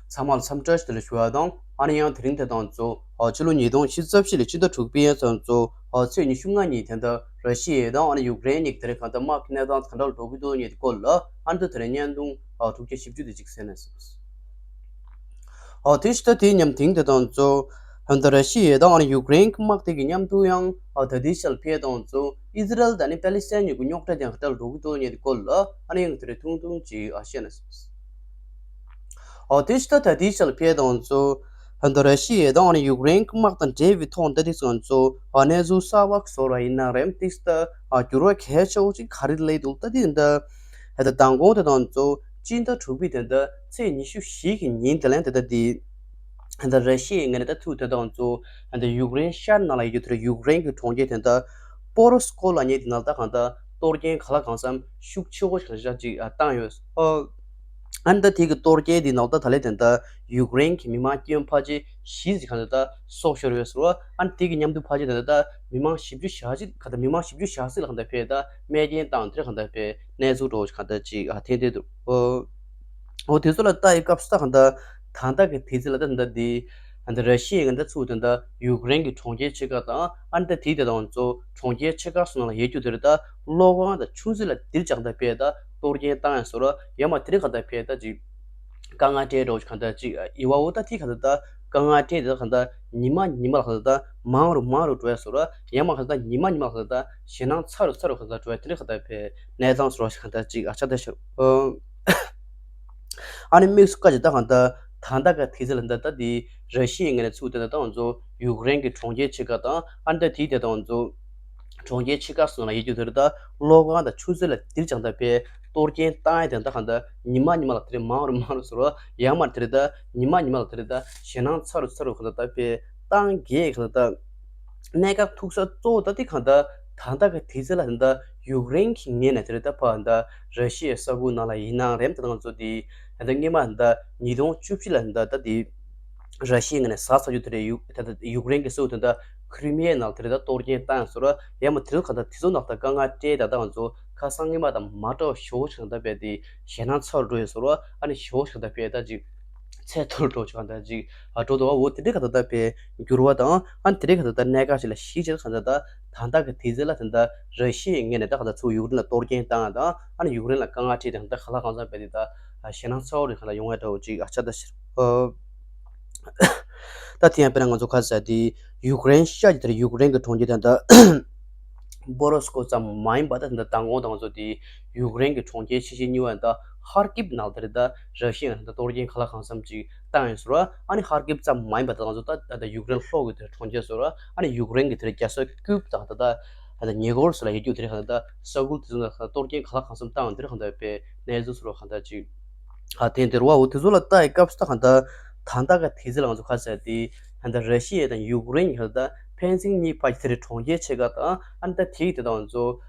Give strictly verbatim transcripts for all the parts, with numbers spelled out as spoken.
ཚང་མ་ལ་འཚམས་འདྲི་ཞུ་བ་དང་། ཨ་ནི་ཡང་དེ་རིང་དེ་དང་གཙོ་ཕྱི་ལོ་ཉིས་སྟོང་ཉི་ཤུ་རྩ་བཞི་ལོའི་སྤྱི་ཟླ་དྲུག་པའི་ཚང་གཙོ་ཚེས་ཉི་ཤུ་ལྔ་ཉིན་དེ་འདྲ་ར་ཤི་ཡ་དང་ཨ་ནི་ཡུཀ་རེན་གཉིས་ཀྱི་དེ་རིང་གང་ལྟར་དམག་གི་གནས་སྟངས་ག་འདྲ་ལ་འགྲོ་གི་འདུག་ཉེ་དེ་སྐོར་ལ་ཨ་ནི་དེ་རིང་བརྙན་ཐུང་དྲུག་བརྒྱ་བཞི་བཅུ་དེ་གཅིག་གསན་ནས་སོང་། ཨོ་དེ་ཕྱི་ཟླ་དེའི་ཉམས་ཐིང་དེ་དང་གཙོ་ཧན་ད་ར་ཤི་ཡ་དང་ཨ་ནི་ཡུཀ་རེན་གྱི་དམག་དེ་གི་མཉམ་དུ་ཡང་ཨ་ད་དེའི་ཤལ་ཕེ་དང་གཙོ་ཨི་ཟི་རལ་དང་ཨ་ནི་པེ་ལི་སི་ཐན་གཉིས་ཀྱི་རྙོག་དྲ་དེ་ག་འདྲ་ལ་འགྲོ་གི་འདུག་ཉེ་དེ་སྐོར་ལ་ཨ་ནི་ཡང་དེ་རིང་ཐུང་ཐུང་ཅིག་ཨ་བཤད་ནས་སོང་། ཨོ་དེ་ཕྱི་ད་ད་དེའི་ཤལ་ཕེ་དང་གཙོ་ཧན་ད་ར་ཤི་ཡ་དང་ཨ་ནི་ཡུཀ་རེན་གྱི་དམག་དང་འབྲེལ་བའི་ཐོག་ད་དེ་ཚང་གཙོ་ཨ་གནས་ཚུལ་གསར་པ་བཟོ་ར་ཡིན་ན་རེམ་དེ་ད་ཨ་འགྱུར་བ་གལ་ཆེ་བོ་ཅིག་ག་རེ་སླེབས་འདུག་ད་དེ་ད་ཧན་ད་མདང་དགོང་དེ་དང་གཙོ་སྤྱི་ཟླ་དྲུག་པའི་དེ་ད་ཚེས་ཉི་ཤུ་བཞི་གི་ཉིན་དེ་ལན་དེ་ད་དེ་ད་ར་ཤི་ཡའི་ངོས་ནས་ད་ཐུག་དེ་དང་གཙོ་ད་ཡུཀ་རེན་ཤར་ནང་ལ་ཡོད་རྒྱུ་དེ་རེད། ཡུཀ་རེན་གྱི་གྲོང་ཁྱེར་དེ་ད་པོ་རོ་སི་ཀོ་ལབ་མཁན་དེ་ནང་ད་གང་ད་གཏོར་སྐྱོན་ག་ལ་གང་འཚམ་ཤུགས་ཆེ་བོ་ཞིག་ཅིག་བཏང་ཡོད། ཨ་ནི་ད་དེ་གི་གཏོར་སྐྱོན་དེ་ནང་ད་ད་ལས་དེ་ད་ཡུཀ་རེན་གྱི་མི་མང་སྐྱེ་བོ་ཕལ་ཆེར་བཞི་ཙམ་གང་ད་ད་སྲོག་ཤོར་ཡོད་ཟེར་བ། ཨ་ནི་དེ་གི་མཉམ་དུ་ཕལ་ཆེར་དེ་ད་ད་མི་མང་བཞི་བཅུ་ཞེ་གཅིག་གང་ད་མི་མང་བཞི་བཅུ་ཞེ་གཅིག་ལ་གང་ད་ཕེ་ད་རྨས་སྐྱོན་བཏང་དེ་གང་ད་ཕེ་གནས་ཚུལ་འདྲ་བོ་ཞིག་གང་ད་ཅིག་ཨ་ཐེན་ཐེ་འདུག། ཨོ། ཨོ་དེ་ཚོ་ལ་ལྟ་ཡི་སྐབས་སུ་ད་གང་ལྟར་ད་ལྟ་གི་དུས་ཚོད་ལ་ད་ད་འདི་ད་ར་ཤི་ཡའི་ད་ཚུགས་ད་ད་ཡུཀ་རེན་གྱི་གྲོང་ཁྱེར་ཆེ་ཁག་དང་ཨ་ནི་ད་དེའི་ད་དང་ཚོ་གྲོང་ཁྱེར་ཆེ་ཁག་སོགས་ནང་ལ་ཡོད་རྒྱུ་དེ་རེད། ད་གློག་ཁང་དང་ཆུ་མཛོད་ལ་དེར་ཅང་ད་ཕེ་ད་གཏོར་སྐྱོན་བཏང་ཡ་སོགས་ལ་ཡང་མ་དེ་རིང་གང་ད་ཕེ་ད་ཅིག་དཀའ་ངལ་འཕྲད་འགྲོ་གང་ད་ཅིག་ཨི་བ་འོ་ད་དེ་གང་ད་ད་དཀའ་ངལ་འཕྲད་དེ་གང་ད་ཉི་མ་ཉི་མ་ལ་གང་ད་ད་མང་རུ་མང་རུ་འགྲོ་ཡ་སོགས་ལ་ཡང་མ་གང་ད་ཉི་མ་ཉི་མ་ལ་གང་ད་ད་ཞེད་སྣང་ཚ་རུ་ཚ་རུ་གང་ད་འགྲོ་ཡ་དེ་རིང་གང་ད་ཕེ་གནས་སྟངས་སོགས་ལ་གང་ད་ཅིག་ཨ་ཆ་ད་ཤར། ཨ་ནི་དམིགས་སུ་བཀར་གྱི་ད་གང་ལྟར་ད་ལྟ་ག་དུས་ཚོད་ལ་འདི་ལྟ་དེ་ར་ཤི་ཡའི་ངོས་ནས་ཚུགས་དེ་ད་ང་ཚོ་ཡུཀ་རེན་གྱི་གྲོང་ཁྱེར་ཆེ་ཁག་དང་ཨ་ནི་ད་དེའི་དེ་ད་ང་ཚོ་གྲོང་ཁྱེར་ཆེ་ཁག་སོགས་ལ་ཡོད་རྒྱུ་དེ་རེད། ད་གློག་ཁང་དང་ཆུ་མཛོད་ལ་དེར་ཀྱང་ད་ཕེ་གཏོར་སྐྱོན་བཏང་ཡ་དེ་ད་གང་ལྟར་ཉི་མ་ཉི་མ་ལ་དེ་རིང་མང་རུ་མང་རུ་ཟེར་བ་ཡང་མ་དེ་རེད། ད་ཉི་མ་ཉི་མ་ལ་དེ་རེད། ད་ཞེད་སྣང་ཚ་རུ་ཚ་རུ་གང་ལྟར་ད་ཕེ་བཏང་གི་གང་ལྟར་ད། གནས་སྐབས་ཐུག་ས་གཙོ་བོ་ད་དེ་གང་ལྟར་ད་ལྟ་གི་དུས་ཚོད་ལ་ད་ལྟ་ཡུཀ་རེན་གྱི་ངོས་ནས་དེ་རེད། ད་ཕར་ད་ར་ཤི་ཡའི་ས་ཁུལ་ནང་ལ་ཡིན་ནའང་རེད། ད་ང་ཚོ་དེ་ད་ལྟ་སྔོན་མ་ད་ཉིས་སྟོང་བཅུ་བཞི་ལ་ད་ལྟ་དེ་ར་ཤི་ཡའི་ངོས་ནས་ཟ་ཚར་རྒྱུ་དེ་རེད། ཡུ་ད་ལྟ་ཡུཀ་རེན་གྱི་ས་ཁུལ་དེ་ད་ཁི་རི་མི་ཡའི་ནང་དེ་རེད། ད་གཏོར་སྐྱོན་བཏང་ཡ་སོགས་ར་ཡང་མ་དེ་རིང་གང་ལྟར་དེ་ཚོ་ནང་ད་དཀའ་ངལ་འཕྲད། ད་ད་ང་ཚོ་ཁ་སང་སྔོན་མ་དང་མ་འདྲ་བ་ཞེ་པོ་ཞིག་ད་རྦད་དེ་ཞེད་སྣང་ཚ་རུ་འགྲོ་ཡ་སོགས་ར་ཨ་ནི་ཞེ་པོ་ཞིག་ད་རྦད་ད་ཅིག་ཚད་མཐོར་འགྲོ་ཆོག་གང་ལྟར་ཅིག་ཨ་འགྲོ་འདུག་བ། འོ་དེ་འདྲའི་གང་ལྟར་ད་ཕེ་འགྱུར་བ་དང་ཨ་ནི་དེ་འདྲའི་གང་ལྟར་ད་གནད་འགག་ཅིག་ལ་གཞི་བྱས་གང་ལྟར་ད་ད་ལྟ་གི་དུས་ཚོད་ལ་ད་ལྟ་ར་ཤི་ཡའི་ངོས་ནས་ད་གང་ལྟར་ཚུར་ཡུཀ་རེན་ལ་གཏོར་སྐྱོན་བཏང་ཡ་དང་ཨ་ནི་ཡུཀ་རེན་ལ་དཀའ་ངལ་འཕྲད་དེ་གང་ལྟར་གང་ལ་གང་འཚམ་རྦད་དེ་ད་ཞེད་སྣང་ཚ་བོ་རེ་གང་ལྟར་ཡོང་ཡ་འདྲ་བོ་ཅིག་ཨ་ཆགས་ད་ཤར། ད་དེ་ཡང་དཔེར་ན་ང་ཚོ་ཁ་ཟས་དེ་ཡུཀ་རེན་ཤར་གྱི་དེར་ཡུཀ་རེན་གྱི་གྲོང་ཁྱེར་དེ་ད་ལྟ་པོ་རོ་སི་ཀོ་ཙམ་མ་ཡིན་པ་ད་ད་ལྟ་མདང་དགོང་ད་ང་ཚོ་དེ་ཡུཀ་རེན་གྱི་གྲོང་ཁྱེར་ཆེ་ཤོས་གཉིས་པ་ད་ཧར་ཀིབ་ནང་དེར་ད་ར་ཤི་ཡ་ད་གཏོར་སྐྱོན་ག་ལ་གང་འཚམ་ཅིག་བཏང་ཡོད་ཟེར་བ། ཨ་ནི་ཧར་ཀིབ་ཙམ་མ་ཡིན་པ་ད་ང་ཚོ་ད་ད་ཡུཀ་རེན་ལྷོ་གི་དེར་གྲོང་ཁྱེར་ཟེར་བ། ཨ་ནི་ཡུཀ་རེན་གྱི་དེར་རྒྱལ་ས་ཀིབ་དང་ད་ད་ད་ཉེ་འཁོར་སུ་ལ་ཡོད་རྒྱུ་དེར་ད་ས་ཁུལ་དེ་ཚོ་ད་གཏོར་སྐྱོན་ག་ལ་གང་འཚམ་བཏང་དེར་གང་ལྟར་པའི་གནས་ཚུལ་ཟེར་བ་གང་ལྟར་ཅིག་ཨ་དེ་འདིར་བ་འོ་དེ་ཚོ་ལ་ལྟ་ཡི་སྐབས་སུ་ད་གང་ལྟར་ད་ལྟ་ག་དེ་ཚོ་ལ་ང་ཚོ་ཁ་ཟས་དེ་ད་ལྟ་ར་ཤི་ཡ་དང་ཡུཀ་རེན་གྱི་ད་ལྟ་ཕན་ཚུན་གཉིས་བར་གྱི་དེ་རེད་གྲོང་ཁྱེར་ཆེ་ཁག་དང་ཨ་ནི་ད་དེ་ཡི་དེ་དང་ང་ཚོ་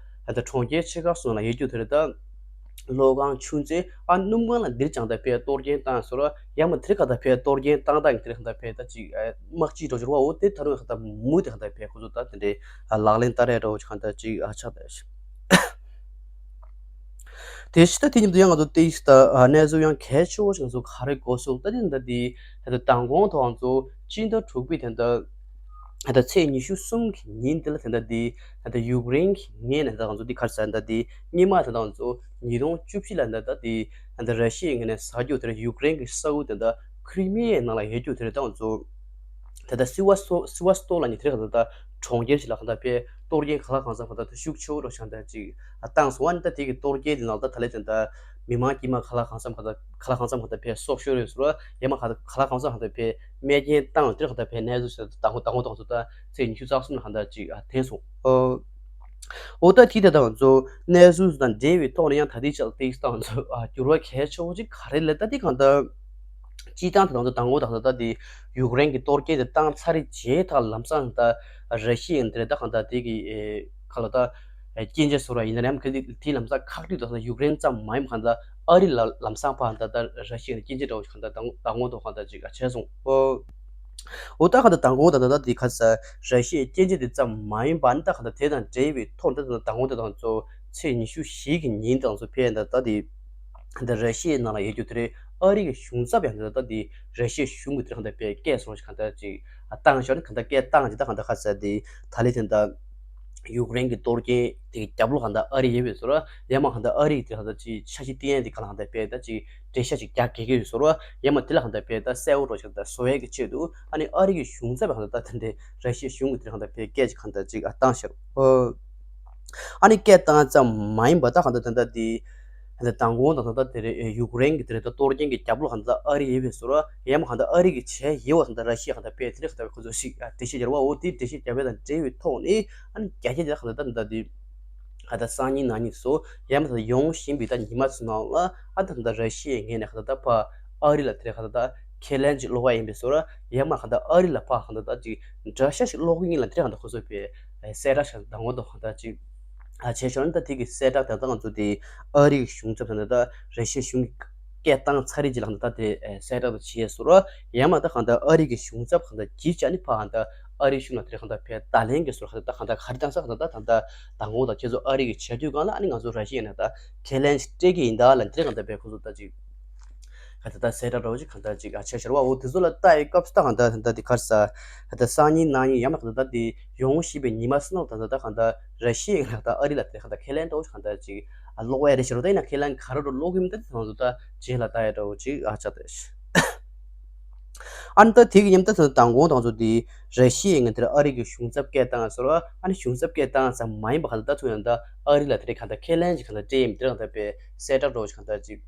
ད་ལྟ་གྲོང་ཁྱེར་ཆེ་ཁག་སོགས་ལ་ཡོད་རྒྱུ་དེ་རེད། ད་གློག་ཁང་ཆུ་མཛོད་ཨ་སྣུམ་ཁང་ལ་འདིར་ཀྱང་ད་ཕེ་གཏོར་སྐྱོན་བཏང་སོགས་ལ་ཡང་མ་དེ་རིང་གང་ལྟར་ཕེ་གཏོར་སྐྱོན་བཏང་སྟངས་ཀྱི་དེ་རིང་གང་ལྟར་ཕེ་ད་ཅིག་དམག་སྤྱི་འགྲོ་འབྱོར་བ་འོ་དེ་ད་རུང་གང་ལྟར་མུ་དེ་གང་ལྟར་ཕེ་ཁོ་ཚོ་ད་དེ་འདྲའི་ལག་ལེན་བསྟར་ཡ་འདྲ་བོ་ཅིག་གང་ལྟར་ཅིག་ཆགས་ད། དེ་ཕྱི་ད་དེ་མཉམ་དུ་ཡང་ང་ཚོ་ཏིས་ད་གནས་ཚུལ་ཡང་གལ་ཆེ་བོ་ཞིག་ང་ཚོ་ག་རེ་གོ་སོང་ད་དེ་ད་དེ་ད་ད་མདང་དགོང་ཐོག་ང་ཚོ་སྤྱི་ཟླ་དྲུག་པའི་དེ་ད་ད་ཚེས་ཉི་ཤུ་གསུམ་གི་ཉིན་དེ་ལ་དེ་ད་དེ་ད་ད་ཡུཀ་རེན་གྱི་ངོས་ནས་ད་ང་ཚོ་དེ་ག་རེ་ཟ་ད་དེ་སྔོན་མ་དེ་ད་ང་ཚོ་ཉིས་སྟོང་བཅུ་བཞི་ལ་ད་ད་དེ་ད་ད་ར་ཤི་ཡའི་ངོས་ནས་ཟ་རྒྱུ་དེ་ད་ཡུཀ་རེན་གྱི་ས་ཁུལ་དེ་ད་ཁི་རི་མི་ཡའི་ནང་ལ་ཡོད་རྒྱུ་དེ་ད་ང་ཚོ། ད་ལྟ་སི་ཝ་སོ་སི་ཝ་སྟོ་ལ་ནི་དེ་རིང་གང་ལྟར་གྲོང་ཁྱེར་ཞིག་ལ་གང་ལྟར་ཕེ་གཏོར་སྐྱོན་ག་ལ་གང་འཚམ་གང་ལྟར་ཤུགས་ཆེ་བོ་རོ་ཤང་ལྟར་ཅིག་བཏང་སོང་། ཨ་ནི་ད་དེ་གི་གཏོར་སྐྱོན་དེ་ནང་ལ་ད་ད་ལས་དེ་ད་མི་མང་དཀྱུས་མ་ག་ལ་གང་འཚམ་གང་ལྟར་ག་ལ་གང་འཚམ་གང་ལྟར་ཕེ་སྲོག་ཤོར་ཡོད་ཟེར་བ་ཡང་མ་ག་ལ་གང་འཚམ་གང་ལྟར་ཕེ་རྨས་སྐྱོན་བཏང་དེ་རིང་གང་ལྟར་ཕེ་གནས་ཚུལ་ཞིག་ད་དང་པོ་དང་པོ་དང་ཚོ་ད་ཚེས་ཉི་ཤུ་རྩ་གསུམ་ལ་གང་ལྟར་ཅིག་ཐོན་སོང་། ཨོ། ཨོ་ད་དེ་ད་ད་ང་ཚོ་གནས་ཚུལ་དང་འབྲེལ་བའི་ཐོག་ནས་ཡང་ད་ལྟའི་ཆར་ཏིག་ཏང་ཚོ་ཨ་འགྱུར་བ་གལ་ཆེ་བོ་ཅིག་ག་རེ་ལས་ད་དེ་གང་ལྟར་སྤྱི་བཏང་དེ་ད་ང་ཚོ་དང་པོ་དང་ད་ད་དེ་ཡུཀ་རེན་གྱི་གཏོར་སྐྱོན་དེ་བཏང་ཚར་རེ་རྗེས་ད་ལམ་སང་ད་ར་ཤི་ཡ་འདི་རེད་ད་གང་ལྟར་དེ་གི་ཁ་ལོ་ད་སྐྱོན་ཆ་བཟོ་ར་ཡིན་ན་རེམ་གི་དེ་ལམ་སང་ཁག་དཀྲིས་ད་ཡུཀ་རེན་ཙམ་མ་ཡིན་གང་ལྟར་ཨ་རི་ལ་ལམ་སང་ཕར་ད་ད་ར་ཤི་ཡ་སྐྱོན་ཆ་འདྲ་བོ་ཞིག་གང་ལྟར་དང་དང་པོ་དང་གང་ལྟར་ཅིག་བྱས་སོང་ཨོ། འོ་ད་ག་ད་དང་གོང་ད་ད་ད་དེ་ཁ་ས་ར་ཤི་ཡའི་སྐྱོན་བརྗོད་དེ་ཙམ་མ་ཡིན་པ་ནི་ད་ག་ད་དེ་དང་འབྲེལ་བའི་ཐོག་ད་ད་དང་གོང་ད་དང་ཚོ་ཚེས་ཉི་ཤུ་བཞི་གི་ཉིན་དང་ཚོ་ཕེ་ད་ད་དེ་ད་ར་ཤི་ཡའི་ནང་ལ་ཡོད་རྒྱུ་དེ་རེད། ཨ་རི་གི་གཞུང་ཚབ་ཡང་ད་ལྟ་དེ་ར་ཤི་ཡའི་གཞུང་གི་དེ་གང་ལྟར་དཔེ་སྐད་སོང་ཞིག་གང་ལྟར་ཅིག་བཏང་ཞོར་ནས་གང་ལྟར་སྐད་བཏང་ཅིག་ད་གང་ལྟར་ཁ་ཟེར་དེ་ད་ལེ་དེ་ད་ཡུཀ་རེན་གྱི་གཏོར་སྐྱོན་དེ་གི་རྒྱབ་ལོགས་གང་ལྟར་ཨ་རི་ཡོད་པའི་བཟོ་འདྲ། ཡང་མ་གང་ལྟར་ཨ་རི་དེ་གང་ལྟར་ཅིག་འཆར་གཞི་བཏིང་ཡས་དེ་གང་ལ་གང་ལྟར་དཔེ་ད་ཅིག་འགྲེལ་བཤད་ཅིག་རྒྱག་དགོས་ཀྱི་ཡོད་བཟོ་འདྲ། ཡང་མ་དེ་ལ་གང་ལྟར་དཔེ་ད་གསལ་བོ་འགྲོ་ཞིག་གང་ལྟར་བཟོ་ཡས་ཀྱི་ཆེད་དུ་ཨ་ནི་ཨ་རི་གི་གཞུང་ཚབ་པས་གང་ལྟར་ད་དེ་འདྲའི་ར་ཤི་ཡའི་གཞུང་གི་དེ་གང་ལྟར་དཔེ་སྐད་ཅིག་གང་ལྟར་ཅིག་ཨ་བཏང་ཤག་ཨ་ནི་སྐད་བཏང་ཙམ་མ་ཡིན་པ་ད་གང་ལྟར་ད་ལྟ་དེ་ད་ལྟ་མདང་དགོང་དང་ད་ལྟ་དེ་རེད། ཡུཀ་རེན་གྱི་དེ་རེད་ད་གཏོར་སྐྱོན་གྱི་རྒྱབ་ལོགས་གང་ལྟར་ཨ་རི་ཡོད་པའི་བཟོ་འདྲ། ཡང་མ་གང་ལྟར་ཨ་རི་གིས་བྱས་ཡོད་པ་གང་ལྟར་ར་ཤི་ཡས་གང་ལྟར་དཔེ་དེ་རེད་གང་ལྟར་ཁོ་ཚོ་ཞིག་འགྲེལ་བཤད་རྒྱག་པ་འོ་དེ་འགྲེལ་བཤད་རྒྱག་པ་དང་འབྲེལ་བའི་ཐོག་ནས་ཨ་ནི་རྒྱ་སྐད་དེ་གང་ལྟར་ད་ད་འདི་གང་ལྟར་སང་ཉིན་གནངས་ཉིན་སོ་ཡང་མ་ད་ཡོང་བཞིན་པའི་ད་ཉི་མ་ཚོ་ནང་ལ་ཨ་ད་གང་ལྟར་ར་ཤི་ཡའི་ངོས་ནས་གང་ལྟར་ད་ཕ་ཨ་རི་ལ་དེ་རེད་གང་ལྟར་ད་ཁས་ལེན་ཅིག་སློག་པ་ཡིན་པའི་བཟོ་འདྲ། ཡང་མ་གང་ལྟར་ཨ་རི་ལ་ཕ་གང་ལྟར་ད་ཅིག་འདྲ་ཤ་ཞིག་སློག་གི་ཡིན་ལ་དེ་རེད་གང་ལྟར་ཁོ་ཚོ་དཔེ་གསལ་བསྒྲགས་ཤིག་མདང་དགོང་དང་གང་ལྟར་ཅིག་ཨ་བྱས་ཤོར་ན་ད་དེ་གི་གསལ་བསྒྲགས་དེ་ད་ང་ཚོ་དེ་ཨ་རི་གི་གཞུང་ཚབ་དང་ད་ར་ཤི་ཡའི་གཞུང་གི་སྐད་བཏང་ཚར་རེད་ཅེས་ལ་གང་ལྟར་ད་དེ་གསལ་བསྒྲགས་དང་བྱས་སོ་ར། ཡང་མ་ད་གང་ལྟར་ཨ་རི་གི་གཞུང་ཚབ་གང་ལྟར་གྱིས་ཅི་ནི་ཕ་གང་ལྟར་ཨ་རི་གཞུང་ལ་དེ་གང་ལྟར་ཕེ་ད་ལན་གྱི་སོ་ར་གང་ལྟར་ད་གང་ལྟར་ག་རེ་བཏང་ས་གང་ལྟར་ད་གང་ལྟར་མདང་དགོང་དང་ཁྱེད་ཚོ་ཨ་རི་གི་བྱེད་དུས་གང་ལ་ཨ་ནི་ང་ཚོ་ར་ཤི་ཡ་ནས་ད་ཁས་ལེན་ཞིག་སྤྲད་ཀྱི་ཡིན་ད་ལ་དེ་གང་ལྟར་ཕེ་ཁོ་ཚོ་ད་ཅིག་ག་ད་ད་གསལ་བསྒྲགས་རོགས་ཅིག་གང་ལྟར་ཅིག་ཨ་ཆེ་ཤོར་བ་འོ་དེ་ཚོ་ལ་ལྟ་ཡི་སྐབས་སུ་ད་གང་ལྟར་ད་ལྟ་དེ་གར་ས་ག་ད་སང་ཉིན་གནངས་ཉིན་ཡང་མ་གང་ལྟར་ད་དེ་ཡོང་བཞིན་པའི་ཉི་མ་སུ་ནང་ད་ད་ད་གང་ལྟར་ར་ཤི་ཡ་ལ་ད་ཨ་རི་ལ་དེ་གང་ལྟར་ཁས་ལེན་རོགས་གང་ལྟར་ཅིག་ཨ་ལོག་པ་རེད་ཤི་རོ་ད་ཡིན་ན་ཁས་ལེན་ག་རེ་རོ་ལོག་གི་མི་ད་དེ་ཚོ་ད་རྗེས་ལ་ལྟ་ཡ་འདྲ་བོ་ཅིག་ཨ་ཆགས་ཏེ། ཨ་ནི་ད་དེ་གི་མཉམ་ད་ད་མདང་དགོང་དང་ཚོ་དེ་ར་ཤི་ཡའི་ངན་དེར་ཨ་རི་གི་གཞུང་ཚབ་སྐད་བཏང་ཟེར་བ་ཨ་ནི་གཞུང་ཚབ་སྐད་བཏང་ཙམ་མ་ཡིན་པ་ག་ལ་ད་ཚོ་ཡང་ད་ཨ་རི་ལ་དེ་རེད་གང་ལྟར་ཁས་ལེན་ཅིག་གང་ལྟར་སྤྲད་ཡིན་དེ་རེད་གང་ལྟར་པའི་གསལ་བསྒྲགས་འགྲོ་ཅིག་གང་ལྟར་ཅིག་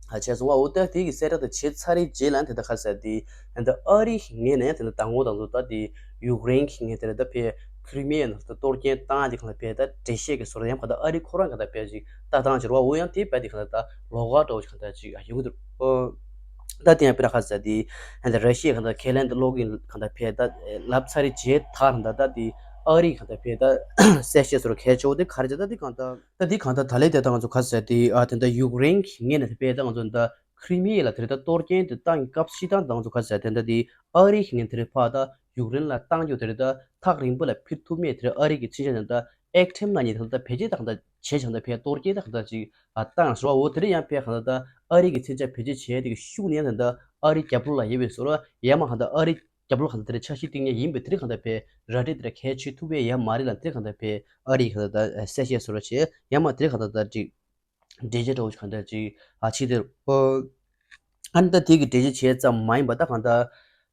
ཨ་བྱས་སོང་བ་འོ་ད་དེ་གི་གསལ་བསྒྲགས་དེ་བྱས་ཚར་རེད་རྗེས་ལ་དེ་ད་ག་ཟེར་དེ་ཡང་ད་ཨ་རི་ངས་ནས་ཡང་དེ་ད་མདང་དགོང་དང་ཚོ་ད་དེ་ཡུཀ་རེན་གི་ངས་དེ་རེད་ད་པའི་ཁི་རི་མི་ཡའི་ནང་ད་གཏོར་སྐྱོན་བཏང་དེ་གང་ལྟར་པའི་ད་འགྲེལ་བཤད་ཀྱི་ཟུར་ཡང་གང་ལྟར་ཨ་རི་ཁོ་རང་གང་ལྟར་པའི་ཅིག་ལྟ་སྟངས་ཅིག་རེད་བ་འོ་ཡང་དེ་པའི་དེ་གང་ལྟར་ད་ལོགས་ཀ་འགྲོ་ཅིག་གང་ལྟར་ཅིག་ཨ་ཡོང་གི་འདུག་ཨོ། ད་དེ་ཡང་དཔེར་ན་ཁ་ཟེར་དེ་ཡང་ད་ར་ཤི་ཡ་གང་ལྟར་ཁས་ལེན་དུ་སློག་གིན་གང་ལྟར་ཕེ་ད་ལབ་ཚར་རེ་རྗེས་ཐག་རང་ད་ད་དེ་ཨ་རི་གང་ལྟར་ཕེ་ད་གསལ་བཤད་ཟུར་གལ་ཆེ་བོ་དེ་ག་རེ་བྱས་ད་དེ་གང་ལྟར་ད་དེ་གང་ལྟར་ད་ལས་དེ་ད་ང་ཚོ་ཁ་ཟེར་དེ་ཨ་དེ་ད་ཡུཀ་རེན་གི་ངོས་ནས་དེ་ཕེ་ད་ང་ཚོ་ད་ཁི་རི་མི་ཡ་ལ་དེ་རེད་ད་གཏོར་སྐྱོན་དེ་བཏང་གི་སྐབས་ཤིག་ད་ད་ང་ཚོ་ཁ་ཟེར་དེ་ད་དེ་ཨ་རི་གི་ངོས་དེ་རེད་ཕ་ད་ཡུཀ་རེན་ལ་བཏང་རྒྱུ་དེ་རེད་ད་ཐག་རིང་པོ་ལ་འཕུར་ཐུབ་མེད་དེ་རེད་ཨ་རི་གི་ཚིག་ཆ་དེ་ད་ཨེག་ཁྲེམ་ལ་ཉེ་དེ་ད་ཕལ་ཆེར་ད་གང་ལྟར་བྱས་ཀྱང་ད་ཕེ་གཏོར་སྐྱོན་ད་གང་ལྟར་ཅིག་ཨ་བཏང་ཟེར་བ་འོ་དེ་རིང་ཡང་ཕེ་གང་ལྟར་ད་ཨ་རི་གི་མཚོན་ཆ་བེད་སྤྱོད་བྱས་དེ་གི་ཤུགས་ནས་ཡང་ད་ལྟ་ཨ་རི་རྒྱབ་ལོགས་ལ་ཡོད་པའི་བཟོ་འདྲ་ཡང་མ་གང་ལྟར་ཨ་རི་རྒྱབ་ལོགས་གང་ལྟར་དེ་འཆར་གཞི་བཏིང་མཁན་ཡིན་པའི་དེ་རིང་གང་ལྟར་ཕེ་ར་སྤྲོད་དེ་གལ་ཆེ་ཐུབ་པའི་ཡ་མ་རེད་ལ་དེ་གང་ལྟར་ཕེ་ཨ་རི་གང་ལྟར་ད་གསལ་བཤད་བཟོ་འདྲ་བྱས་ཡང་མ་དེ་རིང་གང་ལྟར་ད་ཅིག་འགྲེལ་བརྗོད་འདྲ་བོ་ཞིག་གང་ལྟར་ཅིག་ཨ་ཕྱི་དེར་ཨོ། ཨ་ནི་ད་དེ་གི་འགྲེལ་བརྗོད་བྱས་ཙམ་མ་ཡིན་པ་ད་གང་ལྟར།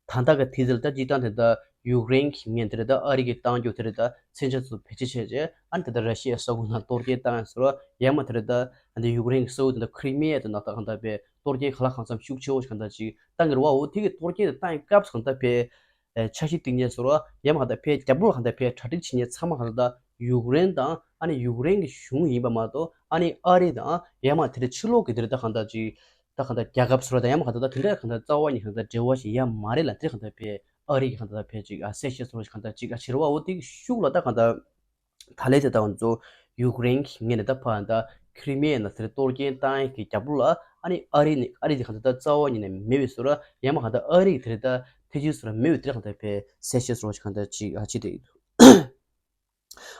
ད་ལྟ་གི་དུས་ཚོད་ལ་ད་སྤྱིར་བཏང་དེ་ལྟར་ཡུཀ་རེན་གྱི་ངོས་དེ་རེད་ད་ཨ་རི་གིས་བཏང་རྒྱུ་དེ་རེད་ད་མཚོན་ཆ་ཚོ་བེད་སྤྱོད་བྱས་རྗེས་ཨ་ནི་དེ་ལྟར་ར་ཤི་ཡའི་ས་ཁུལ་ནང་གཏོར་སྐྱོན་བཏང་ཡ་ཟེར་བ་ཡང་མ་དེ་རེད་ད་ཨ་ནི་ཡུཀ་རེན་གྱི་ས་ཁུལ་དེ་ལྟར་ཁི་རི་མི་ཡ་དེ་ནང་ད་གང་ལྟར་པའི་གཏོར་སྐྱོན་གང་ལ་གང་འཚམ་ཤུགས་ཆེ་བོ་ཞིག་གང་ལྟར་ཅིག་བཏང་གི་རེད་བ་འོ་དེ་གི་གཏོར་སྐྱོན་དེ་བཏང་ཡའི་སྐབས་སུ་གང་ལྟར་པའི་འཆར་གཞི་བཏིང་མཁན་ཟེར་བ་ཡང་མ་གང་ལྟར་པའི་རྒྱབ་ལོགས་ལ་གང་ལྟར་པའི་གྲ་སྒྲིག་བྱེད་མཁན་ཚང་མ་གང་ལྟར་ཡུཀ་རེན་དང་ཨ་ནི་ཡུཀ་རེན་གྱི་གཞུང་ཡིན་པ་མ་གཏོགས་ཨ་ནི་ཨ་རི་དང་ཡང་མ་དེ་འདྲ་ཕྱི་ལོགས་ཀྱི་དེ་རེད་ད་གང་ལྟར་ཅིག་ད་གང་ལྟར་རྒྱལ་ཁབ་སུ་ར་དང་ཡང་མ་གང་ལྟར་ད་དེ་འདྲ་གང་ལྟར་རྩ་བ་ཉིད་གང་ལྟར་འབྲེལ་བ་ཞིག་ཡ་མ་རེད་ལ་དེ་གང་ལྟར་ཕེ་ཨ་རི་གི་གང་ལྟར་ཕེ་ཅིག་ཨ་གསལ་བཤད་སོགས་གང་ལྟར་ཅིག་ཨ་བྱེད་རོགས་འོ་དེ་གི་ཤུགས་ལ་ད་གང་ལྟར་ད་ལས་དེ་ད་ང་ཚོ་ཡུཀ་རེན་གི་ངོས་ནས་ད་ཕ་ད་ཁི་རི་མི་ཡའི་ནང་དེར་གཏོར་སྐྱོན་བཏང་ཡས་ཀྱི་རྒྱབ་ལོགས་ལ་ཨ་ནི་ཨ་རི་ནི་ཨ་རི་དེ་གང་ལྟར་ད་རྩ་བ་ཉིད་ནས་མེད་པའི་བཟོ་འདྲ་ཡང་མ་གང་ལྟར་ཨ་རི་གི་དེ་རེད་ད་ཐེ་ཇི་སུ་ར་མེད་པའི་དེ་གང་ལྟར་ཕེ་གསལ་བཤད་སོགས་གང་ལྟར་ཅིག་ཨ་བྱེད་དེ་ཡོད།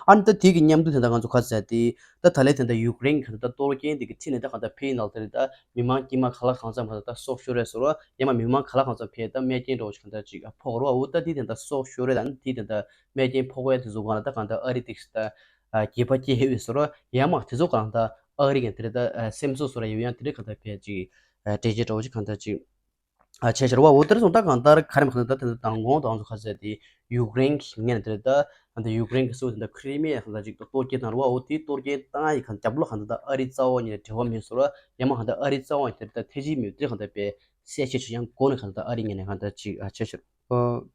ཨ་ནི་ད་དེ་གི་མཉམ་དུ་དེ་འདྲ་ང་ཚོ་ག་ཚད་དེ་ད་ད་ལས་དེ་འདྲ་ཡུཀ་རེན་གྱི་ད་གཏོར་སྐྱོན་དེ་གི་ཁྲིད་ནས་ད་གང་ལྟར་ཕེ་ཡིན་ནང་དེ་རེད་ད་མི་མང་དཀྱུས་མ་ག་ལ་གང་འཚམ་གང་ལྟར་ད་སྲོག་ཤོར་རེད་ཟེར་རོ་ཡང་མ་མི་མང་ག་ལ་གང་འཚམ་ཕེ་ད་རྨས་སྐྱོན་འདྲ་བོ་ཞིག་གང་ལྟར་ཅིག་ཕོག་རོ་འོ་ད་དེ་དེ་འདྲ་སྲོག་ཤོར་རེད་ད་ནི་དེ་དེ་འདྲ་རྨས་སྐྱོན་ཕོག་པའི་དེ་ཚོ་གང་ལ་ད་གང་ལྟར་ཨ་རི་ཏིག་སི་ད་རྒྱས་པ་སྐྱེ་ཧེ་བའི་ཟེར་རོ་ཡང་མ་དེ་ཚོ་གང་ལྟར་ཨ་རི་གི་དེ་རེད་ད་སེམས་གསོ་ཟེར་ར་ཡོད་ཡང་དེ་རེད་གང་ལྟར་ཕེ་ཅིག་འགྲེལ་བརྗོད་འདྲ་བོ་ཞིག་གང་ལྟར་ཅིག་ཨ་བྱས་ཤར་བ་འོ་དེར་སོང་ད་གང་ལྟར་ག་རེ་མ་གང་ལྟར་དེ་འདྲ་མདང་དགོང་དང་ཚོ་ཁ་ཟེར་དེ་ཡུཀ་རེན་གྱི་ངོས་ནས་དེ་རེད་ད་ཨ་འདི་ཡུཀ་རེན་གྱི་སོ་དེ་འདྲ་ཁི་རི་མི་ཡ་ཁ་ཟེར་ཅིག་ཏུ་གཏོར་སྐྱོན་བཏང་ར་བ་འོ་དེ་གཏོར་སྐྱོན་བཏང་ཡི་ཁ་རྒྱབ་ལོགས་ཁ་འདི་ད་ཨ་རི་རྩ་བ་ཉིད་ནས་འབྲེལ་བ་མེད་སོ་ར་ཡང་མ་ཁ་འདི་ཨ་རི་རྩ་བ་ཉིད་དེ་རེད་ད་ཐེ་ཇི་མེད་དེ་ཁ་འདི་པའི་གསལ་བཤད་ཆུ་ཡང་གོ་ནས་ཁ་འདི་ཨ་རི་ངོས་ནས་ཁ་འདི་ཅིག་ཨ་བྱས་ཤར་ཨོ།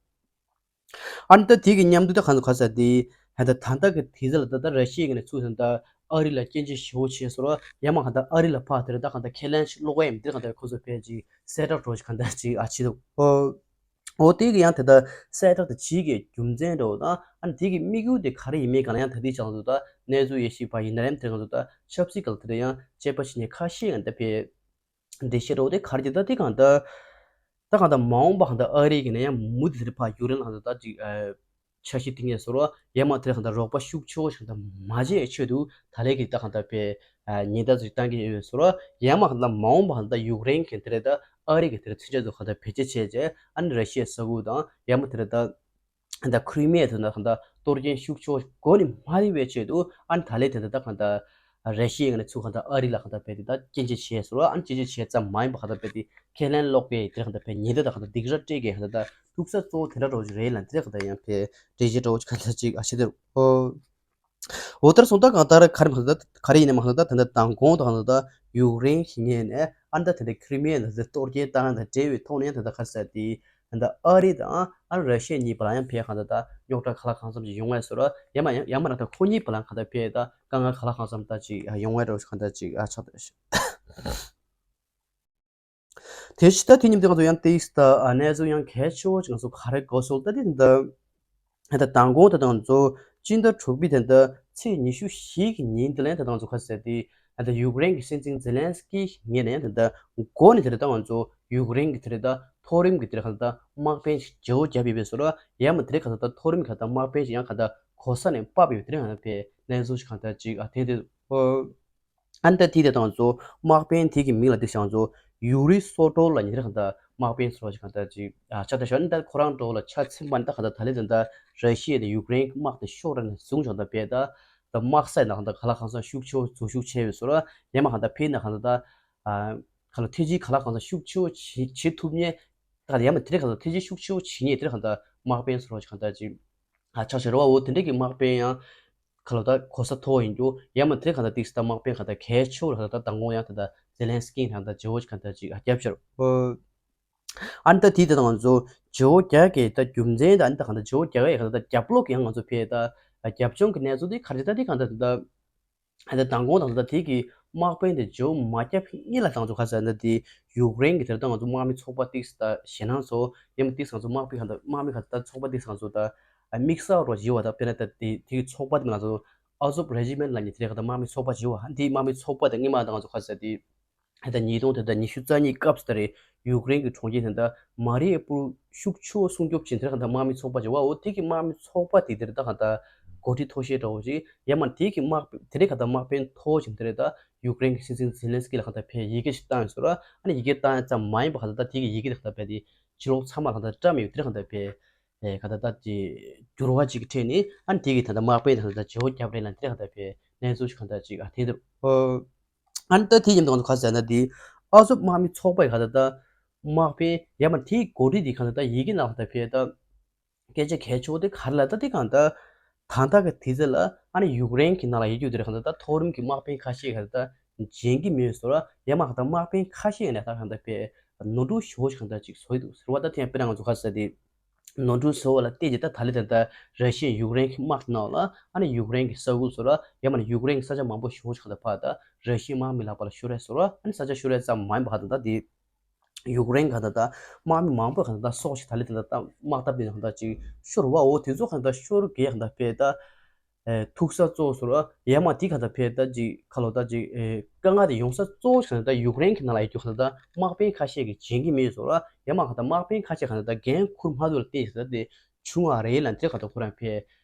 ཨ་ནི་ད་དེ་གི་མཉམ་དུ་ད་གང་ཚོ་ག་ས་དེ་ཧ་ད་ད་ལྟ་གི་དེ་ཚོ་ལ་ད་ལྟ་ར་ཤི་ཡ་གི་ནས་ཚུགས་ཟིན་ད་ཨ་རི་ལ་སྐྱོན་བརྗོད་ཞེ་པོ་བྱས་སོ་ར་ཡང་མ་གང་ད་ཨ་རི་ལ་ཕར་དེ་རེད་ད་གང་ད་ཁས་ལེན་ཞིག་སློག་ག་ཡིན་དེ་གང་ད་ཁོ་ཚོ་ཕལ་ཅིག་གསལ་བསྒྲགས་འགྲོ་ཞིག་གང་ད་ཅིག་ཨ་ཆི་འདུག་ཨོ། ཨོ་དེ་གི་ཡང་དེ་ད་གསལ་བསྒྲགས་དེ་བྱེད་ཀྱི་རྒྱུ་མཚན་འདྲ་བོ་དང་ཨ་ནི་དེ་གི་དམིགས་ཡུལ་དེ་ག་རེ་ཡིན་མིན་གང་ལ་ཡང་ད་ལྟའི་ཆ་ལ་ད་གནས་ཚུལ་ཡེ་ཤེས་པ་ཡིན་ན་ཡང་དེ་གང་ད་ཆབ་སྲིད་སྐོར་དེ་ད་ཡང་དཔྱད་པ་བྱེད་མཁན་ཁ་ཤས་ཡང་ད་ཕལ། འགྲེལ་བཤད་འདྲ་བོ་དེ་ག་རེ་ཅིག་ད་དེ་གང་ལྟར། ད་གང་ལྟར་མ་འོངས་པ་གང་ལྟར་ཨ་རི་གི་ནས་ཡང་མུ་མཐུད་དེ་ཕར་ཡུཀ་རེན་ལ་གང་ལྟར་ད་ཅིག་ཨ། འཆར་གཞི་བཏིང་ཡས་སོ་ར་ཡང་མ་དེར་གང་ལྟར་རོགས་པ་ཤུགས་ཆེ་བོ་ཞིག་གང་ལྟར་མ་བྱས་ཆེད་དུ་ད་ལས་ཀྱི་ད་གང་ལྟར་པའི་ ཉེན་བརྡ་ཅིག་བཏང་གི་ཡོད་ཟེར་རོ། ཡང་མ་གང་ལྟར་མ་འོངས་པ་གང་ལྟར་ཡུཀ་རེན་གྱི་དེ་རེད་ད་ཨ་རི་གི་དེ་རེད་མཚོན་ཆ་ཚོ་གང་ལྟར་བེད་སྤྱོད་བྱས་རྗེས་ཨ་ནི་ར་ཤི་ཡའི་ས་ཁུལ་དང་ཡང་མ་དེ་རེད་ད། ད་ཁྲི་མེ་དེ་ན་གང་ལྟར་གཏོར་སྐྱོན་ཤུགས་ཆེ་བོ་འགོ་ནས་མ་རིལ་བའི་ཆེད་དུ་ཨ་ནི་ད་ལན་དེ་འདྲ་ད་གང་ལྟར་ར་ཤི་ཡའི་ངོས་ནས་ཚུར་གང་ལྟར་ཨ་རི་ལ་གང་ལྟར་བེད་དེ་ད་སྐྱོན་བརྗོད་བྱས་ཟེར་རོ། ཨ་ནི་སྐྱོན་བརྗོད་བྱས་ཙམ་མ་ཡིན་པ་གང་ལྟར་བེད་དེ་ཁས་ལེན་སློག་པའི་དེ་གང་ལྟར་བེད་ཉེན་བརྡ་ད་གང་ལྟར་སྡིགས་ར་སྤྲད་མཁན་གང་ལྟར་ད་ཐུག་ས་གཙོ་བོ་དེ་འདྲ་འདྲ་བོ་ཅིག་རེད་ལ་དེ་གང་ལྟར་ཡང་བེད་འགྲེལ་བརྗོད་འདྲ་བོ་ཅིག་གང་ལྟར་ཅིག་ཨ་བྱེད་དེ། འོ་ད་རེད་སོང་ད་གང་ལྟར་ག་རེ་མ་གང་ལྟར་ག་རེ་ཡིན་ནའི་མ་གང་ལྟར་ད་ད་མདང་དགོང་ད་གང་ལྟར་ད་ཡུཀ་རེན་གྱི་ངོས་ནས་ཨ་ད་དེ་འདྲ་ཁྲི་མེ་ད་གཏོར་སྐྱོན་བཏང་ཡ་དང་འབྲེལ་བའི་ཐོག་ནས་ད་ད་ག་རེ་ཟེར་དེ། ད་ཨ་རི་དང་ཨ་རི་ར་ཤི་ཡ་གཉིས་བར་ལ་ཡང་བེད་གང་ལྟར་ད་རྙོག་དྲ་གང་ལ་གང་འཚམ་ཅིག་ཡོང་ངེས་ཟེར་ར། ཡང་མ་ཡང་མ་ར་ད་ཁོ་གཉིས་བར་ལ་གང་ལྟར་བེད་ད་དཀའ་ངལ་གང་ལ་གང་འཚམ་ད་ཅིག་ཡོང་ངེས་འདྲ་བོ་ཞིག་གང་ལྟར་ཅིག་ཆགས་བསྡད་ཤག་དེ་ཕྱི་ཟླ་དེ་ཉིན་དེ་ང་ཚོ་ཡང་ཏིས་ད་གནས་ཚུལ་ཡང་གལ་ཆེ་བོ་ཅིག་ང་ཚོ་ག་རེ་གོ་སོང་ད་དེ་འདི་ད་མདང་དགོང་དེ་ང་ཚོ་སྤྱི་ཟླ་དྲུག་པའི་དེ་འདི་ཚེས་ཉི་ཤུ་བཞི་གི་ཉིན་དེ་ལན་དེ་ང་ཚོ་ག་ཟེར་དེ་ད་ཡུཀ་རེན་གྱི་སྲིད་འཛིན་ཛེ་ལན་སི་ཀི་ངོས་ནས་དེ་འདི་འགོ་ནས་དེ་རེད་ད་ང་ཚོ་ཡུཀ་རེན་གྱི་དེ་རེད་ད་མཐོ་རིམ་གྱི་དེ་རེད་ག་ད་དམག་དཔོན་ཞིག་བརྗེ་བོ་བརྒྱབ་ཡོད་པའི་བཟོ་འདྲ། ཡང་མ་དེ་རེད་ག་ད་མཐོ་རིམ་གྱི་ག་ད་དམག་དཔོན་ཞིག་ཡང་ག་ད་གོ་ས་ནས་ཕབ་ཡོད་དེ་རེད་ག་ད་བེད་གནས་ཚུལ་ཞིག་ག་ད་ཅིག་ཨ་དེ་འདི། ཨ་ནི་ད་དེ་དེ་དང་ཚོ་དམག་དཔོན་དེ་གི་མིང་ལ་དེ་བྱང་ཚོ་ཡུ་རི་སོ་ཏོ་ལ་ཉེ་རེ་གང་ལྟར་དམག་དཔོན་ཟེར་བ་ཞིག་གང་ལྟར་ཅིག་ཨ་ཆགས་བསྡད་ཤག་ཨ་ནི་ད་ཁོ་རང་འགྲོ་ལ་ཆ་ཚིམ་པ་ནི་ད་གང་ལྟར་ད་ལེ་ད་ལྟ་ར་ཤི་ཡ་དང་ཡུཀ་རེན་གྱི་དམག་དེ་ཤོར་ར་ནས་བཟུང་ཞིང་ད་བས་ད་ད་དམག་ས་ཡི་ནང་གང་ལྟར་ག་ལ་གང་འཚམ་ཤུགས་ཆེ་བོ་འཛུལ་ཞུགས་བྱས་ཡོད་ཟེར་བ། ཡང་མ་གང་ལྟར་ཕེ་ན་གང་ལྟར་ད་ཨ་ག་ལ་ཐེ་ཇི་ག་ལ་གང་འཚམ་ཤུགས་ཆེ་བོ་བྱེད་བྱེད་ཐུབ་ཉེ་ད་ག་ལ་ཡང་མ་དེ་རེ་གང་ལྟར་ཐེ་ཇི་ཤུགས་ཆེ་བོ་བྱེད་ཉེ་དེ་རེ་གང་ལྟར་དམག་དཔོན་ཟེར་བ་ཞིག་གང་ལྟར་ཅིག་ཨ་ཆགས་བཞག་རེད་བ། འོ་དེ་འདྲ་གི་དམག་དཔོན་ཡང་ག་ལ་ད་གོ་ས་མཐོ་བ་ཡིན་རྒྱུ། ཡང་མ་དེ་གང་ལྟར་ཏིག་ས་དམག་དཔོན་གང་ལྟར་གལ་ཆེ་བོ་ལ་གང་ལྟར་མདང་དགོང་ཡང་དེ་ལྟར་ཛེ་ལན་སི་ཀི་གང་ལྟར་བརྗེ་བོ་གང་ལྟར་ཅིག་ཨ་བརྒྱབ་ཤར། ཨ་ནི་ད་དེ་དེ་དང་ང་ཚོ་བརྗེ་བོ་རྒྱག་གི་ད་རྒྱུ་མཚན་ད་ཨ་ནི་ད་གང་ལྟར་བརྗེ་བོ་རྒྱག་གི་གང་ལྟར་རྒྱབ་ལོག་གི་ཡང་ང་ཚོ་ཕེ་ད་རྒྱབ་ལྗོངས་ཀྱི་གནས་ཚུལ་དེ་ག་རེ་ད་དེ་གང་ལྟར་ད་ད་ད་མདང་དགོང་དང་ད་དེ་གི་དམག་དཔོན་དེ་བརྗེ་བོ་མ་བརྒྱབ་གཉིས་ལ་ད་ང་ཚོ་ག་ཟེར་ན་དེ་ཡུཀ་རེན་གྱི་དེ་ད་ང་ཚོ་དམག་མི་ཚོགས་པ་ཏིག་ས་ད་ཞེད་སྣང་ཚོ་ཡང་མ་ཏིག་ས་ང་ཚོ་དམག་དཔོན་གང་ལྟར་དམག་མི་གང་ལྟར་ཚོགས་པ་ཏིག་ས་ང་ཚོ་ད། དམིགས་བསལ་རོ་བྱེད་པ་དང་དཔེར་ན་ད་དེ་དེ་གི་ཚོགས་པ་དེ་མ་ང་ཚོ་ཨ་ཟོབ་རེ་ཇི་མེན་ལ་ཉེ་དེ་རེ་ག་ད་དམག་མི་ཚོགས་པ་བྱེད་པ་འདི་དམག་མི་ཚོགས་པ་དང་སྔོན་མ་དང་ང་ཚོ་ཁ་ཟེར་དེ་ད་ཉིས་སྟོང་དེ་ད་ཉི་ཤུ་རྩ་གཉིས་སྐབས་སུ་ད་རེ་ཡུཀ་རེན་གྱི་གྲོང་ཁྱེར་དེ་ད་མ་རི་ཨུ་པུལ་ཤུགས་ཆེ་བོ་སྲུང་སྐྱོབ་བྱེད་དེ་རེ་ག་ད་དམག་མི་ཚོགས་པ་བྱེད་པ་འོ་དེ་གི་དམག་མི་ཚོགས་པ་དེ་དེ་རེ་ད་ག་ད་འགོ་ཁྲིད་མཐོ་ཤོས་འདྲ་བོ་ཞིག་ཡང་མ་དེ་གི་དམག་དེ་རེ་ག་ད་དམག་དཔོན་མཐོ་བོ་ཞིག་དེ་རེ་ད་ཡུཀ་རེན་གྱི་སྲིད་འཛིན་ཛེ་ལན་སི་ཀི་ལ་ག་ད་ཕེ་ཡི་གེ་ཞིག་བཏང་ཡོད་ཟེར་ར། ཨ་ནི་ཡི་གེ་བཏང་ཡ་ཙམ་མ་ཡིན་པ་ག་ད་ད་དེ་གི་ཡི་གེ་དེ་ག་ད་ཕེ་དེ་ཕྱི་ལོགས་ཚང་མ་ལ་ག་ད་བཀྲམ་ཡོད་དེ་རེ་ག་ད་ཕེ། ཨེ་ག་ད་ལྟ་ཅིག་འགྱུར་བ་ཅིག་གི་ཁྲོད་ནས་ཨ་ནི་དེ་གི་ད་ལྟ་དམག་དཔོན་དང་ད་ལྟ་བརྗེ་བོ་བརྒྱབ་རེད་ལ་དེ་ག་ད་ཕེ་གནས་ཚུལ་ཞིག་ག་ད་ཅིག་ཨ་དེ་འདུག་ཨ་ནི་ད་དེ་ཡིན་དང་ག་ཟེར་ན་དེ་ཨ་ཟོབ་དམག་མི་ཚོགས་པ་ཡི་ག་ད་ལྟ་དམག་དཔོན་ཡང་མ་དེའི་འགོ་ཁྲིད་དེ་ག་ད་ལྟ་ཡི་གེ་ནང་ལ་ད་ཕེ་ད་སྐད་ཆ་གལ་ཆེ་བོ་དེ་ག་རེ་ལ་ད་དེ་ག་ད་ད་ལྟ་གི་དུས་ཚོད་ལ་ཨ་ནི་ཡུཀ་རེན་གྱི་ནང་ལ་ཡོད་རྒྱུ་དེ་རེད་ག་ད་ད་མཐོ་རིམ་གྱི་དམག་དཔོན་ཁ་ཤས་ག་ད་ལྟ་འཇོན་གྱི་མེད་ཟེར་བ་ཡང་མ་ག་ད་དམག་དཔོན་ཁ་ཤས་ནས་ད་ག་ད་ཕེ་ནོར་འཁྲུལ་ཞེ་པོ་ཞིག་ག་ད་ཅིག་བཟོ་ཡི་འདུག་ཟེར་བ་ད་དེ་ཡང་དཔེར་ན་ང་ཚོ་ག་ཟེར་དེ། ནོར་འཁྲུལ་བཟོ་བ་ལ་བརྟེན་ཏེ་ད་ད་ལེ་ད་ལྟ་ར་ཤི་ཡ་ཡུཀ་རེན་གྱི་དམག་ནང་ལ་ཨ་ནི་ཡུཀ་རེན་གྱི་ས་ཁུལ་ཟེར་ར་ཡང་མ་ནི་ཡུཀ་རེན་གྱི་ས་ཆ་མང་པོ་ཞེ་པོ་ཞིག་ག་ད་ཕར་ད་ར་ཤི་ཡའི་དམག་མི་ལག་པ་ལ་ཤོར་རེད་ཟེར་ར། ཨ་ནི་ས་ཆ་ཤོར་རེད་ཙམ་མ་ཡིན་པ་ག་ད་ད་དེ་ཡུཀ་རེན་ག་ད་ད་དམག་མི་མང་པོ་ག་ད་ད་སྲོག་ཞིག་ད་ལེ་ད་ད་དམག་འཐབ་དེ་ག་ད་ཅིག་ཤོར་བ་འོ་དེ་ཚོ་ག་ད་ཤོར་གེ་ག་ད་ཕེ་ད་ཐུག་ས་གཙོ་བོ་ཟེར་ར་ཡང་མ་དེ་ག་ད་ཕེ་ད་ཅིག་ཁ་ལོ་ད་ཅིག་དཀའ་ངལ་དེ་ཡོང་ས་གཙོ་བོ་ཞིག་ག་ད་ཡུཀ་རེན་གྱི་ནང་ལ་ཡོད་རྒྱུ་ག་ད་དམག་དཔོན་ཁ་ཤས་ཀྱིས་འཇོན་གྱི་མེད་ཟེར་ར་ཡང་མ་ག་ད་དམག་དཔོན་ཁ་ཤས་ག་ད་ད་འགན་འཁུར་མ་ཐུབ་ལ་བརྟེན་ཞིག་ད་དེ། བྱུང་བ་རེད་ལ་འདིར་ག་ད་ཁོ་རང་ཕེ་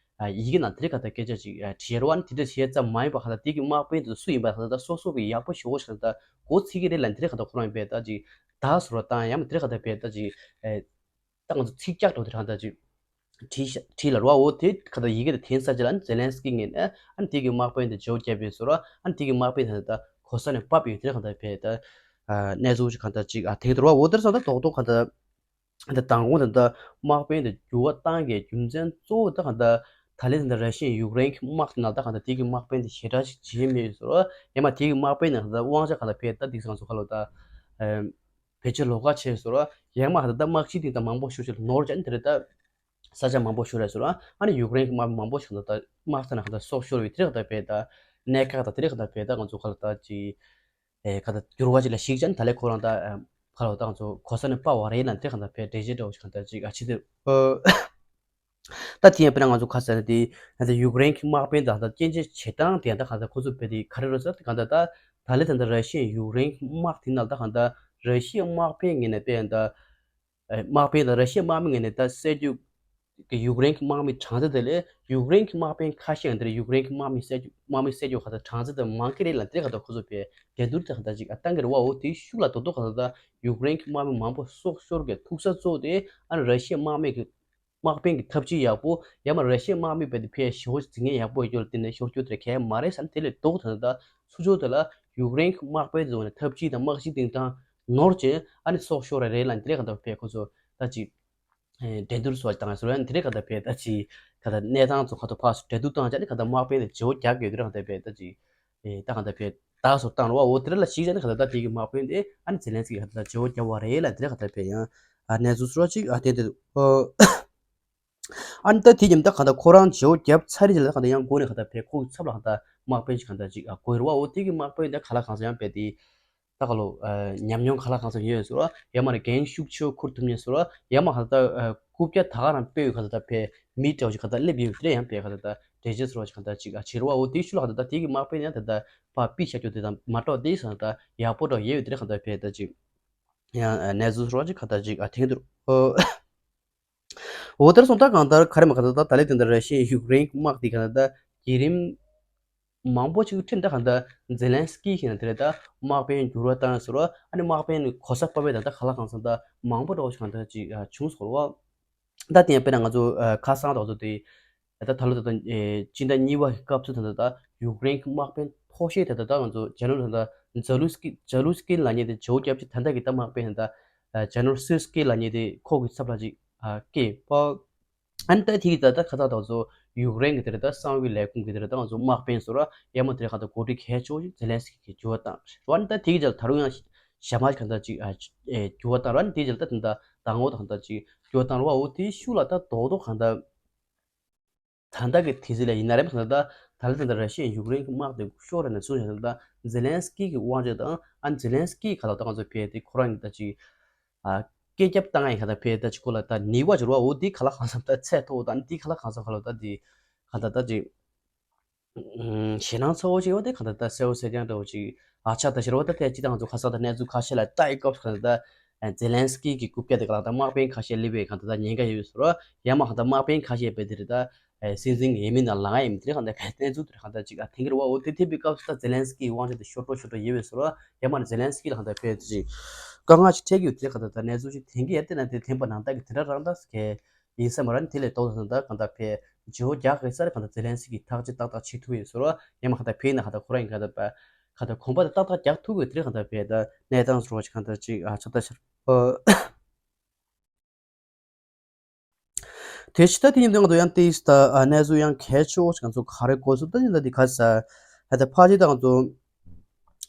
ཡི་གེ་ནང་འདིར་ག་ད་སྐད་ཆ་ཅིག་བྲིས་ར་བ་ནི་དེ་འདྲ་བྱས་ཙམ་མ་ཡིན་པ་ག་ད་དེ་གི་དམག་དཔོན་དེ་ཚོ་སུ་ཡིན་པ་ག་ད་སོ་སོ་གི་ཡག་པོ་ཞེ་པོ་ཞིག་ག་ད་མགོ་ཚོད་ཀྱི་རེད་ལ་འདིར་ག་ད་ཁོ་རང་ཕེ་ད་ཅིག་ད་ཟེར་བ་དང་ཡང་མ་འདིར་ག་ད་ཕེ་ད་ཅིག་ད་ང་ཚོ་ཚིག་བཅག་འགྲོ་དེ་རང་ད་ཅིག་བྲིས་བྲིས་ལ་ར་བ་འོ་དེ་ག་ད་ཡི་གེ་དེ་འཐེན་ས་ཅིག་ལ་ཛེ་ལན་སི་ཀི་ངོས་ནས་ཨ་ནི་དེ་གི་དམག་དཔོན་དེ་བརྗེ་བོ་བརྒྱབ་པའི་ཟེར་ར་ཨ་ནི་དེ་གི་དམག་དཔོན་དེ་ད་གོ་ས་ནས་ཕབ་ཡོད་དེ་ག་ད་ཕེ་ད་གནས་ཚུལ་ཅིག་ག་ད་ཅིག་ཨ་དེ་ག་ད་ར་བ་འོ་དེར་ས་ད་རྡོག་རྡོག་ག་ད། འདི་མདང་དགོང་དེ་འདི་དམག་དཔོན་དེ་འགྱུར་བ་བཏང་གི་རྒྱུ་མཚན་གཙོ་བོ་ད་གང་ལྟར་ད་ལན་དེ་འདི་ར་ཤི་ཡ་ཡུཀ་རེན་གྱི་དམག་དེ་ནང་ད་གང་ལྟར་དེ་གི་དམག་དཔོན་དེ་ཞེ་དྲག་ཞིག་བྱེད་མེད་ཟེར་རོ། ཡང་མ་དེ་གི་དམག་དཔོན་ནང་ད་དབང་ཆ་གང་ལྟར་ཕེ་ད་འདི་སང་ཚོ་ཁ་ལོ་ད་བེད་སྤྱོད་ལོག་ཁ་བྱས་ཟེར་རོ། ཡང་མ་གང་ལྟར་ད་དམག་སྤྱི་དེ་ད་མང་པོ་ཤོར་ཤོར་ནོར་ཅན་དེ་རེད་ད་ས་ཆ་མང་པོ་ཤོར་རེད་ཟེར་རོ། ཨ་ནི་ཡུཀ་རེན་གྱི་དམག་མང་པོ་ཞིག་ད་དམག་ས་ནང་གང་ལྟར་སྲོག་ཤོར་བའི་དེ་རེད་གང་ལྟར་ཕེ་ད་གནད་འགག་ད་དེ་རེད་གང་ལྟར་ཕེ་ད་ང་ཚོ་ཁ་ལོ་ད་ཅི། ཨེ་ག་ད་འགྱུར་བ་ཅིག་ལ་གཞིགས་ཅན་ད་ལས་ཁོ་རང་ད་ཨེ་ཁ་ལོ་ད་ང་ཚོ་གོ་ས་ནས་སྤར་བ་རེད་ལ་དེ་གང་ད་ཕེ་འགྲེལ་བཤད་འདྲ་བོ་ཞིག་གང་ད་ཅིག་ཨ་ཕྱི་དེ་ད་དེ་ཡང་དཔེར་ན་ང་ཚོ་ཁ་ས་ནས་དེ་ང་ཚོ་ཡུཀ་རེན་གྱི་དམག་དཔོན་ད་ད་སྐྱོན་བརྗོད་བྱེད་སྟངས་དེ་ཡང་ད་གང་ད་ཁོ་ཚོ་ཕེ་དེ་ག་རེ་རེད་ཟེར་ད་གང་ད་ད་ད་ལས་ད་ད་ར་ཤི་ཡ་ཡུཀ་རེན་གྱི་དམག་དེ་ནང་ད་གང་ད་ར་ཤི་ཡ་དམག་དཔོན་ངོས་ནས་དཔེ་ཡང་ད་ཨེ་དམག་དཔོན་ད་ར་ཤི་ཡ་དམག་མི་ངོས་ནས་ད་སྲིད་ཇུས་ གི་ཡུཀ་རེན་གྱི་དམག་མི་གྲངས་ཚད་དེ་ལས་ཡུཀ་རེན་གྱི་དམག་དཔོན་ཁ་ཤས་ཡང་དེར་ཡུཀ་རེན་གྱི་དམག་མི་བསད་རྒྱུ་དམག་མི་བསད་རྒྱུ་ག་ད་གྲངས་ཚད་དེ་མང་གི་རེད་ལ། དེ་ག་ད་ཁོ་ཚོ་བས་འགྲན་བསྡུར་དེ་ག་ད་ཅིག་ཨ་བཏང་གི་རེད་བ། འོ་དེའི་ཤུགས་ལ་དོ་དོ་ག་ད་ད་ཡུཀ་རེན་གྱི་དམག་མི་མང་པོ་སྲོག་ཤོར་གི་ཐུག་ས་གཙོ་བོ་དེ་ཨ་ནི་ར་ཤི་ཡའི་དམག་མི་གི་དམག་དཔོན་གྱི་ཐབས་ཇུས་ཡག་པོ་ཡང་མ་ར་ཤི་ཡའི་དམག་མི་བས་དེ་ཕལ་ཞེ་བོ་འཛིང་ངེས་ཡག་པོ་ཡོད་རྒྱུ་ལ་བརྟེན་ནས་ཤོར་རྒྱུ་དེ་གལ་མ་རེད་བསམ། དེ་ལས་ལྡོག་ད་ད་ཚུར་ཕྱོགས་དེ་ལ་ཡུཀ་རེན་གྱི་དམག་དཔོན་དེ་ཚོ་ནས་ཐབས་ཇུས་དང་དམག་གཞི་སྟེང་དང་ནོར་ཅན་ཨ་ནི་སྲོག་ཤོར་ར་རེད་ལ། དེ་རེད་ག་ད་བས་ཁོ་ཚོ་ད་ཅིག་འགྲན་བསྡུར་སོགས་བཏང་ཡ་སོགས་ཡང་དེ་རེད་ག་ད་བས་ད་ཅིག་ག་ད་གནས་སྟངས་ཚོ་ག་ད་ཕར་ཚུར་འགྲན་བསྡུར་བཏང་བྱས་ནས་ག་ད་དམག་དཔོན་དེ་བརྗེ་བོ་རྒྱག་དགོས་དེ་རེད་ག་ད་བས་ད་ཅིག་ད་ག་ད་བས་ད་སོགས་བཏང་རོགས། འོ་དེ་རེད་ལ་གཞིགས་བྱས་ནས་ག་ད་ད་དེ་གི་དམག་དཔོན་དེ་ཨ་ནི་ཛེ་ལན་སི་ཀི་ག་ད་བརྗེ་བོ་རྒྱག་པ་རེད་ལ། དེ་རེད་ག་ད་བས་ཡང་ཨ་གནས་ཚུལ་སོགས་ཅིག་ཨ་དེ་དེ། ཨ་ནི་ད་དེ་ཉིན་ད་ག་ད་ཁོ་རང་བརྗེ་བོ་བརྒྱབ་ཚར་རེད་ལ། ད་ག་ད་ཡང་སྒོ་ནས་ག་ད་བས་ཁོ་གི་ཚབ་ལ་ག་ད་དམག་དཔོན་ཅིག་ག་ད་ཅིག་ཨ་དགོས་རེད་བ། འོ་དེ་གི་དམག་དཔོན་དེ་ག་ལ་གང་ས་ཡང་བས་དེ། ད་ག་ལོ། ཉམས་མྱོང་ག་ལ་གང་ས་ཡོད་ཟེར་བ། ཡང་མ་རེད་འགན་ཤུགས་ཆེ་བོ་འཁུར་ཐུབ་མཁན་ཟེར་བ། ཡང་མ་ག་ད་རྐུབ་བཀྱག་ད་ག་རང་སྤོས་ཡོད་ག་ད་ད་བས་མི་འདྲ་བོ་ཞིག་ག་ད་སླེབས་ཡོད་དེ་ཡང་བས་ག་ད་ད་འདྲེ་ཇེ་ཟེར་བ་ཞིག་ག་ད་ཅིག་ཨ་བྱེད་རོགས། འོ་དེའི་ཤུལ་ལ་ག་ད་ད་དེ་གི་དམག་དཔོན་ཡང་ད་ད་ཕར་པི་ཤ་རྒྱུ་དེ་དང་མ་གཏོགས་དེ་ས་ད་ཡག་པོ་འདྲ་ཡོད་དེ་རེད་ག་ད་བས་ད་ཅིག་ཡང་གནས་ཚུལ་ཟེར་བ་ཅིག་ག་ད་ཅིག་ཨ་ཐེངས་དུ། འོ་དེར་སོང་ད་གང་ལྟར་ག་རེ་མ་ག་ད་ད་ད་ལས་དེ་འདྲ་ར་ཤི་ཡ་ཡུཀ་རེན་དམག་དེ་ག་ད་ད་བརྒྱུད་རིམ་མང་པོ་ཅིག་ཁྲིམས་ད་གང་ལྟར་ཛེ་ལན་སི་ཀི་ཞིག་ན་དེ་རེད། ད་དམག་དཔོན་འགྱུར་བ་བཏང་ཟེར་བ། ཨ་ནི་དམག་དཔོན་གོ་ས་སྤར་བའི་ད་ད་ག་ལ་གང་ས་ད་མང་པོ་འདྲ་བོ་ཞིག་གང་ལྟར་ཅིག་བྱུང་ཟེར་བ། ད་དེ་ཡང་དཔེར་ན་ང་ཚོ་ཁ་སང་དང་ཚོ་དེ་ད་ད་ལོ་ད་ད་སྤྱི་ཟླ་གཉིས་པ་གི་སྐབས་སུ་ད་ད་ད་ཡུཀ་རེན་གྱི་དམག་དཔོན་མཐོ་ཤོས་ད་ད་ད་ང་ཚོ་ཇེ་ནེ་རལ་ད་ད་ཛ་ལུ་སི་ཀི་ཛ་ལུ་སི་ཀི་ལབ་མཁན་དེ་བརྗེ་བོ་བརྒྱབ་ཅིག་ད་ད་གི་ད་དམག་དཔོན་ད་ད་ཇེ་ནེ་རལ་སི་སི་ཀི་ལབ་མཁན་དེ་ཁོ་གི་ཚབ་ལ་ཅིག་སྐྱེས་པ། ཨ་ནི་ད་དེ་གི་ད་ད་ཁ་ཚ་དང་ཚོ་ཡུཀ་རེན་གི་དེ་རེད། ད་གསང་བའི་ལས་ཁུངས་གི་དེ་རེད། ད་ང་ཚོ་དམག་དཔོན་ཟེར་བ་ཡང་མ་དེ་རེད། ཁ་ཚ་འགོ་ཁྲིད་གལ་ཆེ་བོ་ཞིག་ཛེ་ལན་སི་ཀི་གིས་འགྱུར་བ་བཏང་རེད། ཨ་ནི་ད་དེ་གི་རྗེས་ལ་ད་རུང་ཡང་ཞྭ་དམར་གང་ལྟར་ཅིག་ཨ་འགྱུར་བ་བཏང་རེད། ཨ་ནི་དེ་གི་རྗེས་ལ་ད་དེ་ད་ཟླ་ངོ་ད་གང་ལྟར་ཅིག་འགྱུར་བ་བཏང་རེད་བ། འོ་དེའི་ཤུལ་ལ་ད་རྡོག་རྡོག་གང་ལྟར་ད་ལྟ་གི་དུས་ཚོད་ལ་ཡིན་ན་རེད། ད་ད་ད་ལྟ་ད་ར་ཤི་ཡ་ཡུཀ་རེན་གི་དམག་དེ་ཤོར་རེད་ན་སུ་ཞིག་ད་ཛེ་ལན་སི་ཀི་གི་དབང་ཆ་དང་ཨ་ནི་ཛེ་ལན་སི་ཀི་ག་ལ་ད་ང་ཚོ་བས་དེ་ཁོ་རང་གི་ད་ཅིག་ཨ། སྐད་རྒྱབ་བཏང་ཡ་ག་ད་ཕེ་ད་ཅི་ཁོ་ལ་ད་ནི་བ་ཅི་རོ་འོ་དེ་ག་ལ་གང་ས་ད་ཚད་མཐོ་ད་ནི་དེ་ག་ལ་གང་ས་ག་ལ་ད་དེ་ག་ད་ད་ཅི་ཞེད་སྣང་ཚ་བོ་ཅིག་འོ་དེ་ག་ད་ད་སེ་བོ་སེ་ཀྱང་འདྲ་བོ་ཅིག་ཨ་ཆ་ད་ཤི་རོ་ད་ཐད་ཅི་ད་ང་ཚོ་ཁ་ས་ད་གནས་ཚུལ་ཁ་ཤས་ལ་ལྟ་ཡི་སྐབས་ག་ད་ད་ཛེ་ལན་སི་ཀི་གི་རྐུབ་བཀྱག་དེ་ག་ལ་ད་དམག་དཔོན་ཁ་ཤས་སླེབས་པའི་ག་ད་ད་ཉེན་ཁ་ཡོད་ཟེར་རོ། ཡང་མ་ག་ད་དམག་དཔོན་ཁ་ཤས་པའི་དེ་རེད་ད། སྲིད་འཛིན་ཡིན་མིན་ན་ལངས་ཡིན་མིན་དེ་གང་ལྟར་ཕན་གནས་ཚུལ་དེ་གང་ལྟར་ཅིག་ཨ་ཐེངས་འགྱུར་བ་འོ་དེ་ཐེབས་པའི་སྐབས་སུ་ད་ཛེ་ལན་སི་ཀི་དབང་ཆ་དེ་ཤོར་འགྲོ་ཤོར་འགྲོ་ཡོད་པའི་བཟོ་འདྲ། ཡང་མ་ནི་ཛེ་ལན་སི་ཀི་ལ་གང་ལྟར་ཕན་ཅིག་དཀའ་ངལ་ཅིག་འཕྲད་ཀྱི་ཡོད་དེ་གང་ལྟར་ད་གནས་ཚུལ་ཅིག་ཐེངས་ཀྱི་ཡ་དེ་ན་དེ་ཐེངས་པ་ནང་ལྟར་གྱི་དེ་འདྲ་རང་ད་སྐད་ཡིན་ས་མ་ར་ནི་དེ་ལས་ཏོག་ཙམ་ད་གང་ལྟར་ཕན་བརྗེ་བོ་རྒྱག་གི་ས་རེད། གང་ལྟར་ཛེ་ལན་སི་ཀི་ཐག་གཅོད་ཏག་ཏག་བྱེད་ཐུབ་ཡོད་བཟོ་འདྲ། ཡང་མ་གང་ལྟར་ཕན་ཡིན་ན་གང་ལྟར་ཁོ་རང་ཡིན་གང་ལྟར་གང་ལྟར་གོམ་པ་དེ་ཏག་ཏག་རྒྱག་ཐུབ་ཡོད་དེ་གང་ལྟར་ཕན་ད་གནས་སྟངས་བཟོ་འདྲ་ཅིག་གང་ལྟར་ཅིག་ཨ་ཆ་ད་ཤར། དེ་ཕྱི་ཟླ་དེ་ཉིན་དུ་ང་ཚོ་ཡང་ཏིས་ད་གནས་ཚུལ་ཡང་གལ་ཆེ་བོ་ཞིག་ང་ཚོ་ག་རེ་གོ་སོང་ད་ཉིན་ད་འདི་ག་ས་ཧ་ད་ཕ་ཅི་ད་ང་ཚོ་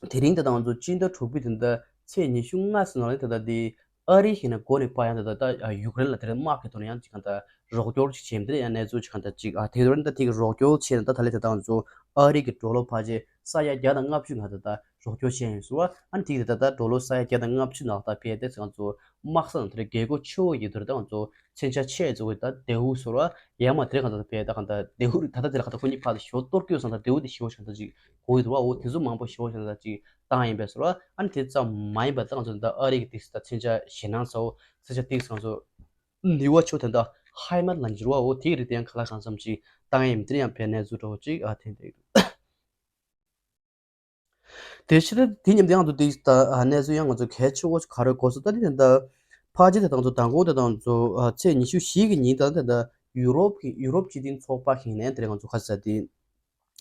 དེ་རིང་ད་ད་ང་ཚོ་སྤྱི་ཟླ་དྲུག་པའི་དེ་ད་ཚེས་ཉི་ཤུ་ལྔ་ཙམ་ནང་ལ་ད་ད་འདི་ཨ་རི་ཞིག་ན་འགོ་ནས་པ་ཡང་ད་ད་ད་ཡུཀ་རེན་ལ་དེ་རིང་དམག་གི་ཐོག་ནས་ཡང་ཅིག་གང་ད་རོགས་སྐྱོར་ཅིག་བྱས་མི་དེ་ཡང་གནས་ཚུལ་ཅིག་གང་ད་ཅིག་ཨ་དེ་རིང་ད་དེ་གི་རོགས་སྐྱོར་བྱས་ན་ད་ད་ལས་ད་ད་ང་ཚོ་ཨ་རི་གི་ཌོ་ལར་ཕ་ཅི་ས་ཡ་བརྒྱ་དང་ལྔ་བཅུ་ང་ད་ད་རོགས་སྐྱོར་བྱས་ཡིན་ཟེར་བ། ཨ་ནི་དེ་ད་ད་ཌོ་ལར་ས་ཡ་བརྒྱ་དང་ལྔ་བཅུ་ནང་ད་ཕེ་དེ་ང་ཚོ་དམག་ས་དང་དེ་རིང་རྒྱལ་སྒོ་ཆེ་བོ་ཡི་དུར་ད་ང་ཚོ་མཚོན་ཆ་ཆེ་ཚོ་གི་ད་ལྡེའུ་ཟེར་བ། ཡང་མ་དེ་རིང་གང་ད་ཕེ་ད་གང་ད་ལྡེའུ་ད་ད་དེ་ལ་གང་ད་ཁོ་གཉིས་ཕ་ད་ཞོ་གཏོར་སྐྱོད་སང་ད་ལྡེའུ་དེ་ཞི་བོ་ཞིག་ད་ཅིག་གོ་ཡི་དུར་བ། འོ་དེ་ཚོ་མང་པོ་ཞི་བོ་ཞིག་ད་ཅིག་བཏང་ཡིན་པས་ཟེར་བ། ཨ་ནི་དེ་ཙམ་མ་ཡིན་པ་ད་ང་ཚོ་ད་ཨ་རི་གི་ཏིག་ས་ད་མཚོན་ཆ་ཞེད་སྣང་ཚ་བོ་མཚོན་ཆ་ཏིག་ས་ང་ཚོ་ནི་བ་ཆོ་དེ་ད་ཧའི་མར་ལ་འགྱུར་བ། འོ་དེ་རིགས་དེ་ཡང་ག་ལ་གང་འཚམ་ཅིག་བཏང་ཡིན་དེ་ཡང་ཕེ་གནས་ཚུལ་འདྲ་བོ་ཅིག་ཨ་ཐེན་དེ། དེ་ཕྱིར་དེ་མཉམ་དུ་ཡང་དུ་དེ་ད་གནས་ཚུལ་ཡང་ང་ཚོ་གལ་ཆེ་བོ་ག་རེ་གོ་སོང་ད་དེ་ད་ཕ་ཇི་དེ་དང་ཚོ་དང་གོ་དེ་དང་ཚོ་ཚེས་ཉི་ཤུ་བཞི་གི་ཉིན་ད་དེ་ད་ཡུ་རོབ་ཀྱི་ཡུ་རོབ་སྤྱི་མཐུན་ཚོགས་པ་ཞིག་ནས་དེ་རིང་ང་ཚོ་ཁ་ས་དེ་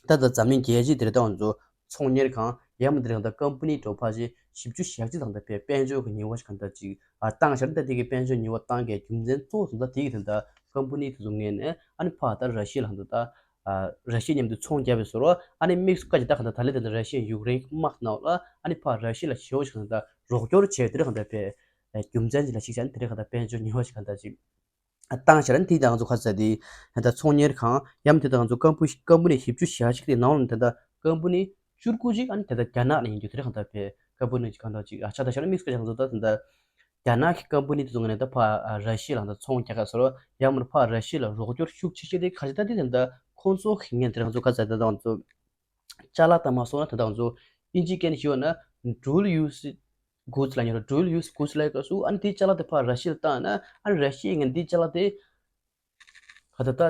ད་ད་འཛམ་གླིང་རྒྱལ་སྤྱི་དེ་དང་ཚོ་ཚོང་གཉེར་ཁང་ཡང་མ་དེ་རིང་ད་ཀམ་པ་ནི་འགྲོ་ཕ་ཇི་བཞི་བཅུ་ཞེ་གཅིག་དང་ད་ཕེ་དཔལ་འབྱོར་གྱི་ཉེས་པ་ཞིག་གང་ད་ཅིག་བཏང་ཤར་ད་དེ་གི་དཔལ་འབྱོར་ཉེས་པ་བཏང་གི་རྒྱུ་མཚན་གཙོ་བོ་ད་དེ་གི་དེ་ད་ཀམ་པ་ནི་དེ་ཚོ་ངོས་ནས་ཨ་ནི་ཕ་ད་ར་ཤི་ལ་ད་ད། ར་ཤི་ཡ་མཉམ་དུ་ཚོང་བརྒྱབ་པའི་བཟོ་འདྲ། ཨ་ནི་དམིགས་སུ་བཀར་གྱི་ད་གང་ལྟར་ད་ལས་དེ་འདྲ་ར་ཤི་ཡ་ཡུཀ་རེན་དམག་ནང་ལ་ཨ་ནི་ཕར་ར་ཤི་ཡ་ལ་ཞེ་བོ་ཞིག་གང་ལྟར་རོགས་སྐྱོར་བྱས་དེ་འདྲ་གང་ལྟར་བས་རྒྱུ་མཚན་ཅིག་ལ་གཞིགས་བྱས་ནས་དེ་འདྲ་གང་ལྟར་དཔལ་འབྱོར་ཉེས་པ་ཞིག་གང་ལྟར་ཅིག་བཏང་བྱས་ནས་དེ་དང་ཚོ་ཁ་ས་དེ་ད་ལྟ་ཚོང་གཉེར་ཁང་ཡང་དེ་དང་ཚོ་ཀམ་པུ་ཀམ་པུ་ནི་བཞི་བཅུ་ཞེ་གཅིག་དེ་ནང་ལ་ད་ལྟ་ཀམ་པུ་ནི་བཅུ་དགུ་ཅིག་ཨ་ནི་ད་ལྟ་རྒྱ་ནག་ནས་ཡིན་རྒྱུ་དེ་འདྲ་གང་ལྟར་བས་ཀམ་པུ་ནི་ཅིག་གང་ལྟར་ཅིག་ཨ་ཆ་ད་བྱས་ན་དམིགས་སུ་བཀར་བྱས་ན་ཚོ་ད་ད་ལྟ། རྒྱ་ནག་གི་ཀམ་པ་ནི་དེ་ཚོ་ངོས་ནས་ད་ཕར་ར་ཤི་ཡ་ལ་ད་ཚོང་རྒྱག་ག་ཟེར་རོ། ཡང་མིན་ཕར་ར་ཤི་ཡ་ལ་རོགས་སྐྱོར་ཤུགས་ཆེ་ཆེ་དེ་ཁ་ཤས་ད་དེ་དེ་ད་ཁོང་ཚོ་གི་ངན་དེ་རང་ཚོ་ག་ཚད་ད་ང་ཚོ་ཅ་ལག་ད་མ་སོང་ན་ད་ང་ཚོ་ཨིན་ཇི་སྐད་ནས་ཞུས་ན་dual use goods ལབ་ཉོ་རོ། dual use goods ལབ་ག་སུ་ཨ་ནི་དེ་ཅ་ལག་དེ་ཕར་ར་ཤི་ཡ་ལ་བཏང་ན་ཨ་ནི་ར་ཤི་ཡའི་ངན་དེ་ཅ་ལག་དེ། ག་ད་ད་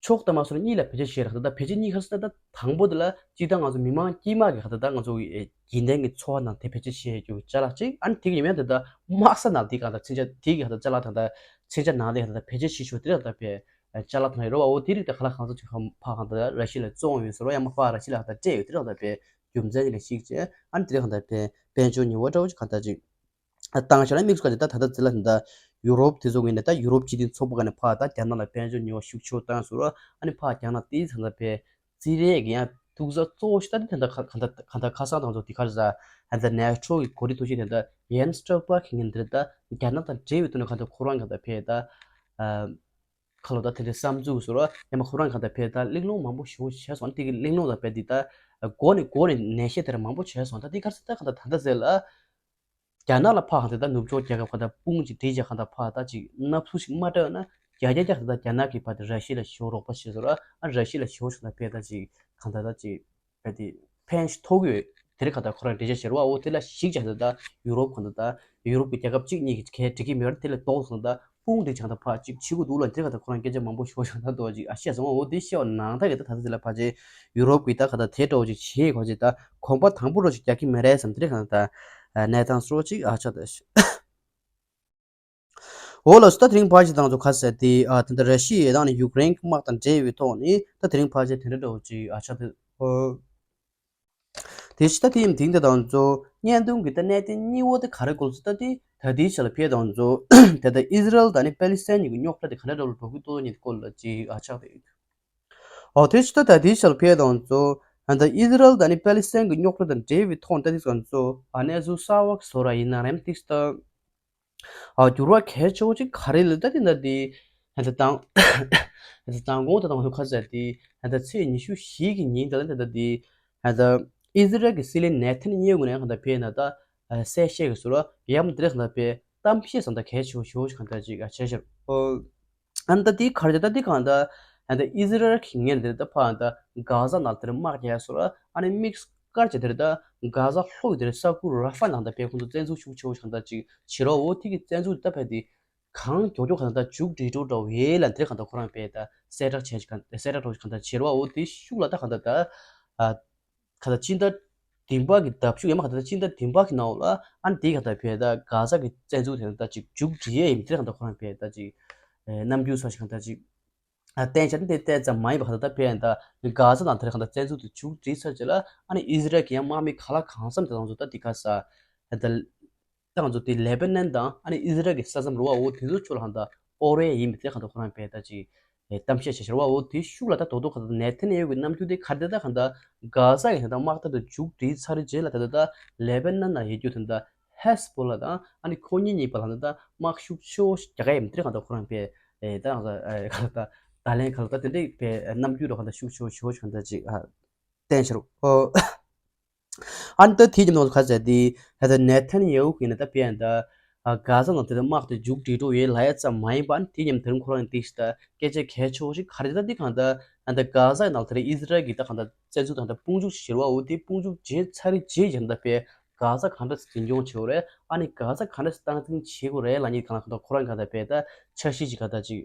ཕྱོགས་ལྟ་མ་སོང་གཉིས་ལ་བེད་སྤྱོད་བྱས་ར། ག་ད་ད་བེད་སྤྱོད་གཉིས་ག་རེ་ཟེར་ན། ད་དང་པོ་དེ་ལ་སྤྱིར་བཏང་ང་ཚོ་མི་མང་དཀྱུས་མ་གི་ག་ད་ད་ང་ཚོ་གི་རྒྱུན་ལྡན་གྱི་འཚོ་བ་ནང་དེ་བེད་སྤྱོད་བྱེད་ཡས་ཀྱི་ཅ་ལག་ཅིག་ཨ་ནི་དེ་གི་ཡིན་ན་ད་ད་དམག་ས་ནང་དེ་ག་ད་མཚོན་ཆ་དེ་གི་ག་ད་ཅ་ལག་དང་ད་མཚོན་ཆ་ནང་དེ་ག་ད་ད་བེད་སྤྱོད་བྱེད་ཆོག་དེ་ར། ད་བེད་ཅ་ལག་དང་རེད་བ། འོ་དེ་རིགས་ད་ག་ལ་གང་ཚོ་ཅིག་ཕ་གང་ད་ར་ཤི་ལ་བཙོང་ཡོད་ཟེར་བ། ཡང་མ་ཕ་ར་ཤི་ལ་ག་ད་སྤྲད་ཡོད་དེ་ར། ད་བེད་རྒྱུ་མཚན་ཅིག་ལ་གཞིགས་བྱས་ཨ་ནི་དེ་རིགས་ག་ད་བེད་དཔལ་འབྱོར་ཉེས་པ་འདྲ་བོ་ཅིག་ག་ད་ཅིག་བཏང་བྱས་ན་དམིགས་སུ་བཀར་ཏེ། ད་ད་ལྟ་ཟེར་ལ་ད་ཡུ་རོབ་དེ་ཚོ་གི་ནས་ད་ཡུ་རོབ་སྤྱི་མཐུན་ཚོགས་པ་ག་ནས་ཕར་ད་རྒྱ་ནག་ལ་དཔལ་འབྱོར་ཉེས་པ་ཤུགས་ཆེ་བོ་བཏང་ཟེར་བ། ཨ་ནི་ཕར་རྒྱ་ནག་དེའི་ཚང་ད་བེད་རྩིས་རེད་གི་ཡང་ཐུག་ས་གཙོ་བོ་ཞིག་ད་དེ་ད་ག་ད་ག་ད་ཁ་སང་དང་ཚོ་དེ་ག་རེ་ཟ། ཨ་ད་ནེ་ཊོ་གི་གོ་སྒྲིག་ཐུགས་ཆེན་དེ་ད་ཡན་སི་སྟོལ་པར་གི་ངན་དེ་ད་རྒྱ་ནག་དང་འབྲེལ་བའི་ཐོག་ནས་ག་ད་ཁོ་རང་ག་ད་བེད་ད་ཨ་ཁ་ལོ་ད་དེ་འདྲའི་བསམ་ཚུལ་བཟོ་ར། ཡང་མ་ཁོ་རང་ག་ད་བེད་ད་གླེང་སློང་མང་པོ་ཞེ་པོ་བྱས་སོང་། དེ་གི་གླེང་སློང་ད་བེད་དེ་ད་མགོ་ནས་མགོ་ནས་ནན་བཤད་དེ་ར་མང་པོ་བྱས་སོང་། ད་དེ་ག་རེ་ཟེར་ད་ག་ད་ད་ད་ཟེར་ལ། རྒྱ་ནག་ལ་ཕར་གང་ད་ད་ནུབ་ཕྱོགས་རྒྱལ་ཁབ་གང་ད་དཔུང་ཅིག་སྒྲིལ་བྱས་གང་ད་ཕར་ད་ཅིག་མནའ་ཚུ་ཞིག་མ་སྤྲད་ན་རྒྱ་རྒྱ་རྒྱ་གང་ད་རྒྱ་ནག་གི་བར་དེ་ར་ཤི་ལ་ཞེ་པོ་རོགས་པ་བྱེད་ཟེར་ར། ཨ་ར་ཤི་ལ་ཞེ་པོ་ཞིག་ད་བེད་ད་ཅིག་གང་ད་ད་ཅིག་བེད་དེ་ཕན་ཞིག་ཐོགས་ཡོད་དེ་རེད། གང་ད་ཁོ་རང་འགྲེལ་བཤད་བྱེད་ར་བ། འོ་དེ་ལ་གཞིགས་བྱས་ད་ད་ཡུ་རོབ་གང་ད་ད་ཡུ་རོབ་ཀྱི་རྒྱལ་ཁབ་གཅིག་གཉིས་ཀྱི་གལ་འགྲིག་གི་མེད་པར་དེ་ལས་ལྡོག་སོང་ད། དཔུང་སྒྲིག་བྱས་ད་ཕར་ཅིག་བྱེད་དགོས་འདུག་ལ། དེ་ག་ད་ཁོ་རང་སྐད་ཆ་མང་པོ་ཞེ་པོ་ཞིག་ད་འདུག་ཅིག་ཨ་བཤད་སོང་། འོ་དེ་བཤད་པ་ནང་ཐག་གི་ད་ད་ད་དེ་ལ་ཕར་ཅིག་ཡུ་རོབ་ཀྱི་ད་ག་ད་དེ་འདྲ་བོ་ཅིག་བྱེད་དགོས་ཅིག་ད་གོམ་པ་དང་པོ་རོ་ཅིག་རྒྱག་གི་མེད་རེད་བསམ། དེ་རིགས་ག་ད་གནས་སྟངས་སོ་ཅིག་ཨ་ཆགས་ད། འོ་ལགས་སོ། ད་དེ་རིང་ཕར་ཅིག་ད་ང་ཚོ་ག་ཟེར་དེ་ཨ་ད་ད་ར་ཤི་ཡའི་དང་ནི་ཡུཀ་རེན་གྱི་དམག་དང་འབྲེལ་བའི་ཐོག་ནས་ད་དེ་རིང་ཕར་ཅིག་དེ་འདྲ་འདྲ་བོ་ཅིག་ཨ་ཆགས་ད། འོ། དེ་ཕྱི་ད་དེ་ཡིན་དེང་དེ་དང་ཚོ་བརྙན་ཐུང་གི་ད་གནད་དོན་གཉིས་པོ་དེ་ག་རེ་སྐོར་ཚོ་ད་དེ་ད་དེའི་ཆ་ལ་ཕེ་དང་ཚོ་ད་ད་ཨི་ཟི་རལ་དང་ནི་པེ་ལི་སི་ཐན་གཉིས་ཀྱི་རྙོག་དྲ་དེ་ག་འདྲ་འདྲ་བོ་འགྲོ་གི་འདུག་ཉིད་སྐོར་ལ་ཅིག་ཨ་ཆགས་དེ། འོ་དེ་ཕྱི་ད་ད་དེའི་ཆ་ལ་ཕེ་དང་ཚོ་ད་ཨི་ཟི་རལ་དང་ནི་པེ་ལི་སི་ཐན་གྱི་རྙོག་དྲ་དང་འབྲེལ་བའི་ཐོག་ད་དེ་ཚོ་ཚོ་ཨ་གནས་ཚུལ་གསར་བ་བཟོ་ར་ཡིན་ན་རེམ་ཏིག་ད། ཨ་འགྱུར་བ་གལ་ཆེ་བོ་ཅིག་ག་རེ་ལ་ད་དེ་འདྲ་དེ་ཧན་ད་དང་ཧན་ད་དང་གོང་ད་དང་ཁ་ཟེར་དེ་ཧན་ད་ཚེས་ཉི་ཤུ་བཞི་གི་ཉིན་ད་ལ་ད་ད་དེ་ཧན་ད་ཨི་ཟི་རལ་གྱི་སྲིད་བློན་ནེ་ཐན་ཡེ་ཧུ་ནས་ཧན་ད་ཕེ་ན་ད་གསལ་བཤད་གི་ཟུར་ཡ་མ་དེ་རེད་ཧན་ད་ཕེ་གཏམ་བཤད་ཟེར་ད་གལ་ཆེ་བོ་ཞེ་བོ་ཞིག་ཧན་ད་ཅིག་ཨ་བྱས་ཤར། ཨ་ནི་ད་དེའི་ཁར་ད་ད་དེ་གང་ད་ཨ་ནི་ད་ཨི་ཟི་རལ་གྱི་ངན་དེ་ད་ཕ་ཨ་ནི་ད་གྷ་ཟ་ནང་དེར་དམག་རྒྱག་སོ་ར། ཨ་ནི་དམིགས་བཀར་བྱས་དེར་ད་གྷ་ཟ་ལྷོ་ཡི་དེར་ས་ཁུལ་ར་ཧྥ་ནང་ད་ཕེ་ཁོང་ཚོ་བཙན་འཛུལ་ཤུགས་ཆེ་བོ་ཞིག་གང་ད་ཅིག་བྱེད་རོགས། འོ་དེ་གི་བཙན་འཛུལ་ད་ཕེ་དེ་གང་མགྱོགས་མགྱོགས་གང་ད་མཇུག་སྒྲིལ་འགྲོ་འདྲ་བོ་ཡས་ལ་དེར་གང་ད་ཁོ་རང་ཕེ་ད་གསལ་བསྒྲགས་བྱས་ཅིག་གང་གསལ་བསྒྲགས་འགྲོ་ཞིག་གང་ད་བྱེད་རོགས། འོ་དེ་ཤུགས་ལ་ད་གང་ད་ད་ཨ། ག་ད་སྤྱི་ཟླ་བདུན་པ་གི་ཟླ་མཇུག་ཡང་མ་ག་ད་སྤྱི་ཟླ་བདུན་པ་གི་ནང་ལ་ཨ་ནི་དེ་ག་ད་ཕེ་ད་གྷ་ཟ་གི་བཙན་འཛུལ་དེ་ད་ཅིག་མཇུག་སྒྲིལ་ཡས་ཡིན། དེ་ག་ད་ཁོ་རང་ཕེ་ད་ཅིག་ཨེ་རྣམ་འགྱུར་ས་ཞིག་ག་ད་ཅིག་ཨ་བསྟན་ཆ་དེ་བལྟས་ཙམ་མ་ཡིན་པ་ག་ད་ད་ཕེ་ད་གྷ་ཟ་ནང་དེར་ག་ད་བཙན་འཛུལ་དེ་མཇུག་སྒྲིལ་ཚར་རྗེས་ལ་ཨ་ནི་ཨི་ཟི་རལ་གྱི་ཡང་དམག་མི་ག་ལ་གང་འཚམ་དེ་ཚོ་ད་དེ་ག་ས་ད། ད་ང་ཚོ་དེ་ལེ་པེ་ནན་དང་ཨ་ནི་ཨི་ཟི་རལ་གྱི་ས་མཚམས་རུ་བ་འོ་དེ་ཚོ་ཕྱོགས་ལ་གང་ལྟར་ཨོ་རེ་ཡིན་པའི་དེ་གང་ལྟར་ཁོ་རང་བས་ད་ཅིག་གཏམ་བཤད་བྱས་ཤར་བ་འོ་དེ་ཤུགས་ལ་ད་དོ་དོ་གང་ལྟར་ནེ་ཐན་ཡེ་ཧུ་གི་རྣམ་འགྱུར་དེ་ག་རེ་ད་གང་ལྟར་གྷ་ཟ་གི་ད་དམག་འཐབ་དེ་མཇུག་སྒྲིལ་ཚར་རྗེས་ལ་ད་ད་ད་ལེ་པེ་ནན་ན་ཡོད་རྒྱུ་དེ་ད་ཧེ་སི་བྷོ་ལ་དང་ཨ་ནི་ཁོ་གཉིས་གཉིས་བར་ལ་ད་དམག་ཤུགས་ཆེ་བོ་རྒྱག་ག་ཡིན་པའི་དེ་གང་ལྟར་ཁོ་རང་བས་ད་གང་ལྟར་གང་ལྟར་ད་ལན་གང་ལྟར་དེ་འདྲའི་བས་རྣམ་འགྱུར་རོ་གང་ལྟར་ཤུགས་ཆེ་བོ་ཆེ་བོ་གང་ལྟར་ཅིག་བསྟན་ཤར་བ། ཨ་ནི་ད་དེའི་མཉམ་དུ་ཁ་ཟེར་དེ་ད་ལྟ་ནེ་ཐན་ཡེ་ཧུ་གིས་ནི་ད་ཕེ་ཡང་ད་གྷ་ཟ་ནང་དེ་ད་དམག་དེ་མཇུག་སྒྲིལ་འགྲོ་ཡས་ལབ་ཡ་ཙམ་མ་ཡིན་པ། ཨ་ནི་དེའི་མཉམ་དུ་ཁོ་རང་ནི་དེ་ཞིག་ད་སྐད་ཆ་གལ་ཆེ་བོ་ཞིག་ག་རེ་ད་འདི་གང་ད་ད་གྷ་ཟ་ནང་དེ་ཨི་ཟི་རལ་གྱིས་ད་གང་ད་བཙན་འཛུལ་དང་ད་དཔུང་འཇུག་བྱེད་ར་བ་འོ་དེ་དཔུང་འཇུག་བྱས་ཚར་རྗེས་ཀྱང་ད་ཕེ་གྷ་ཟ་གང་འདྲ་འཛིན་སྐྱོང་བྱེད་འོ་རེད། ཨ་ནི་གྷ་ཟ་གང་འདྲ་སྟངས་འཛིན་བྱེད་དགོས་རེད་ལབ་ནི་གང་ལ་གང་ད་ཁོ་རང་གང་ད་ཕེ་ད་འཆར་གཞི་ཅིག་གང་ད་ཅིག་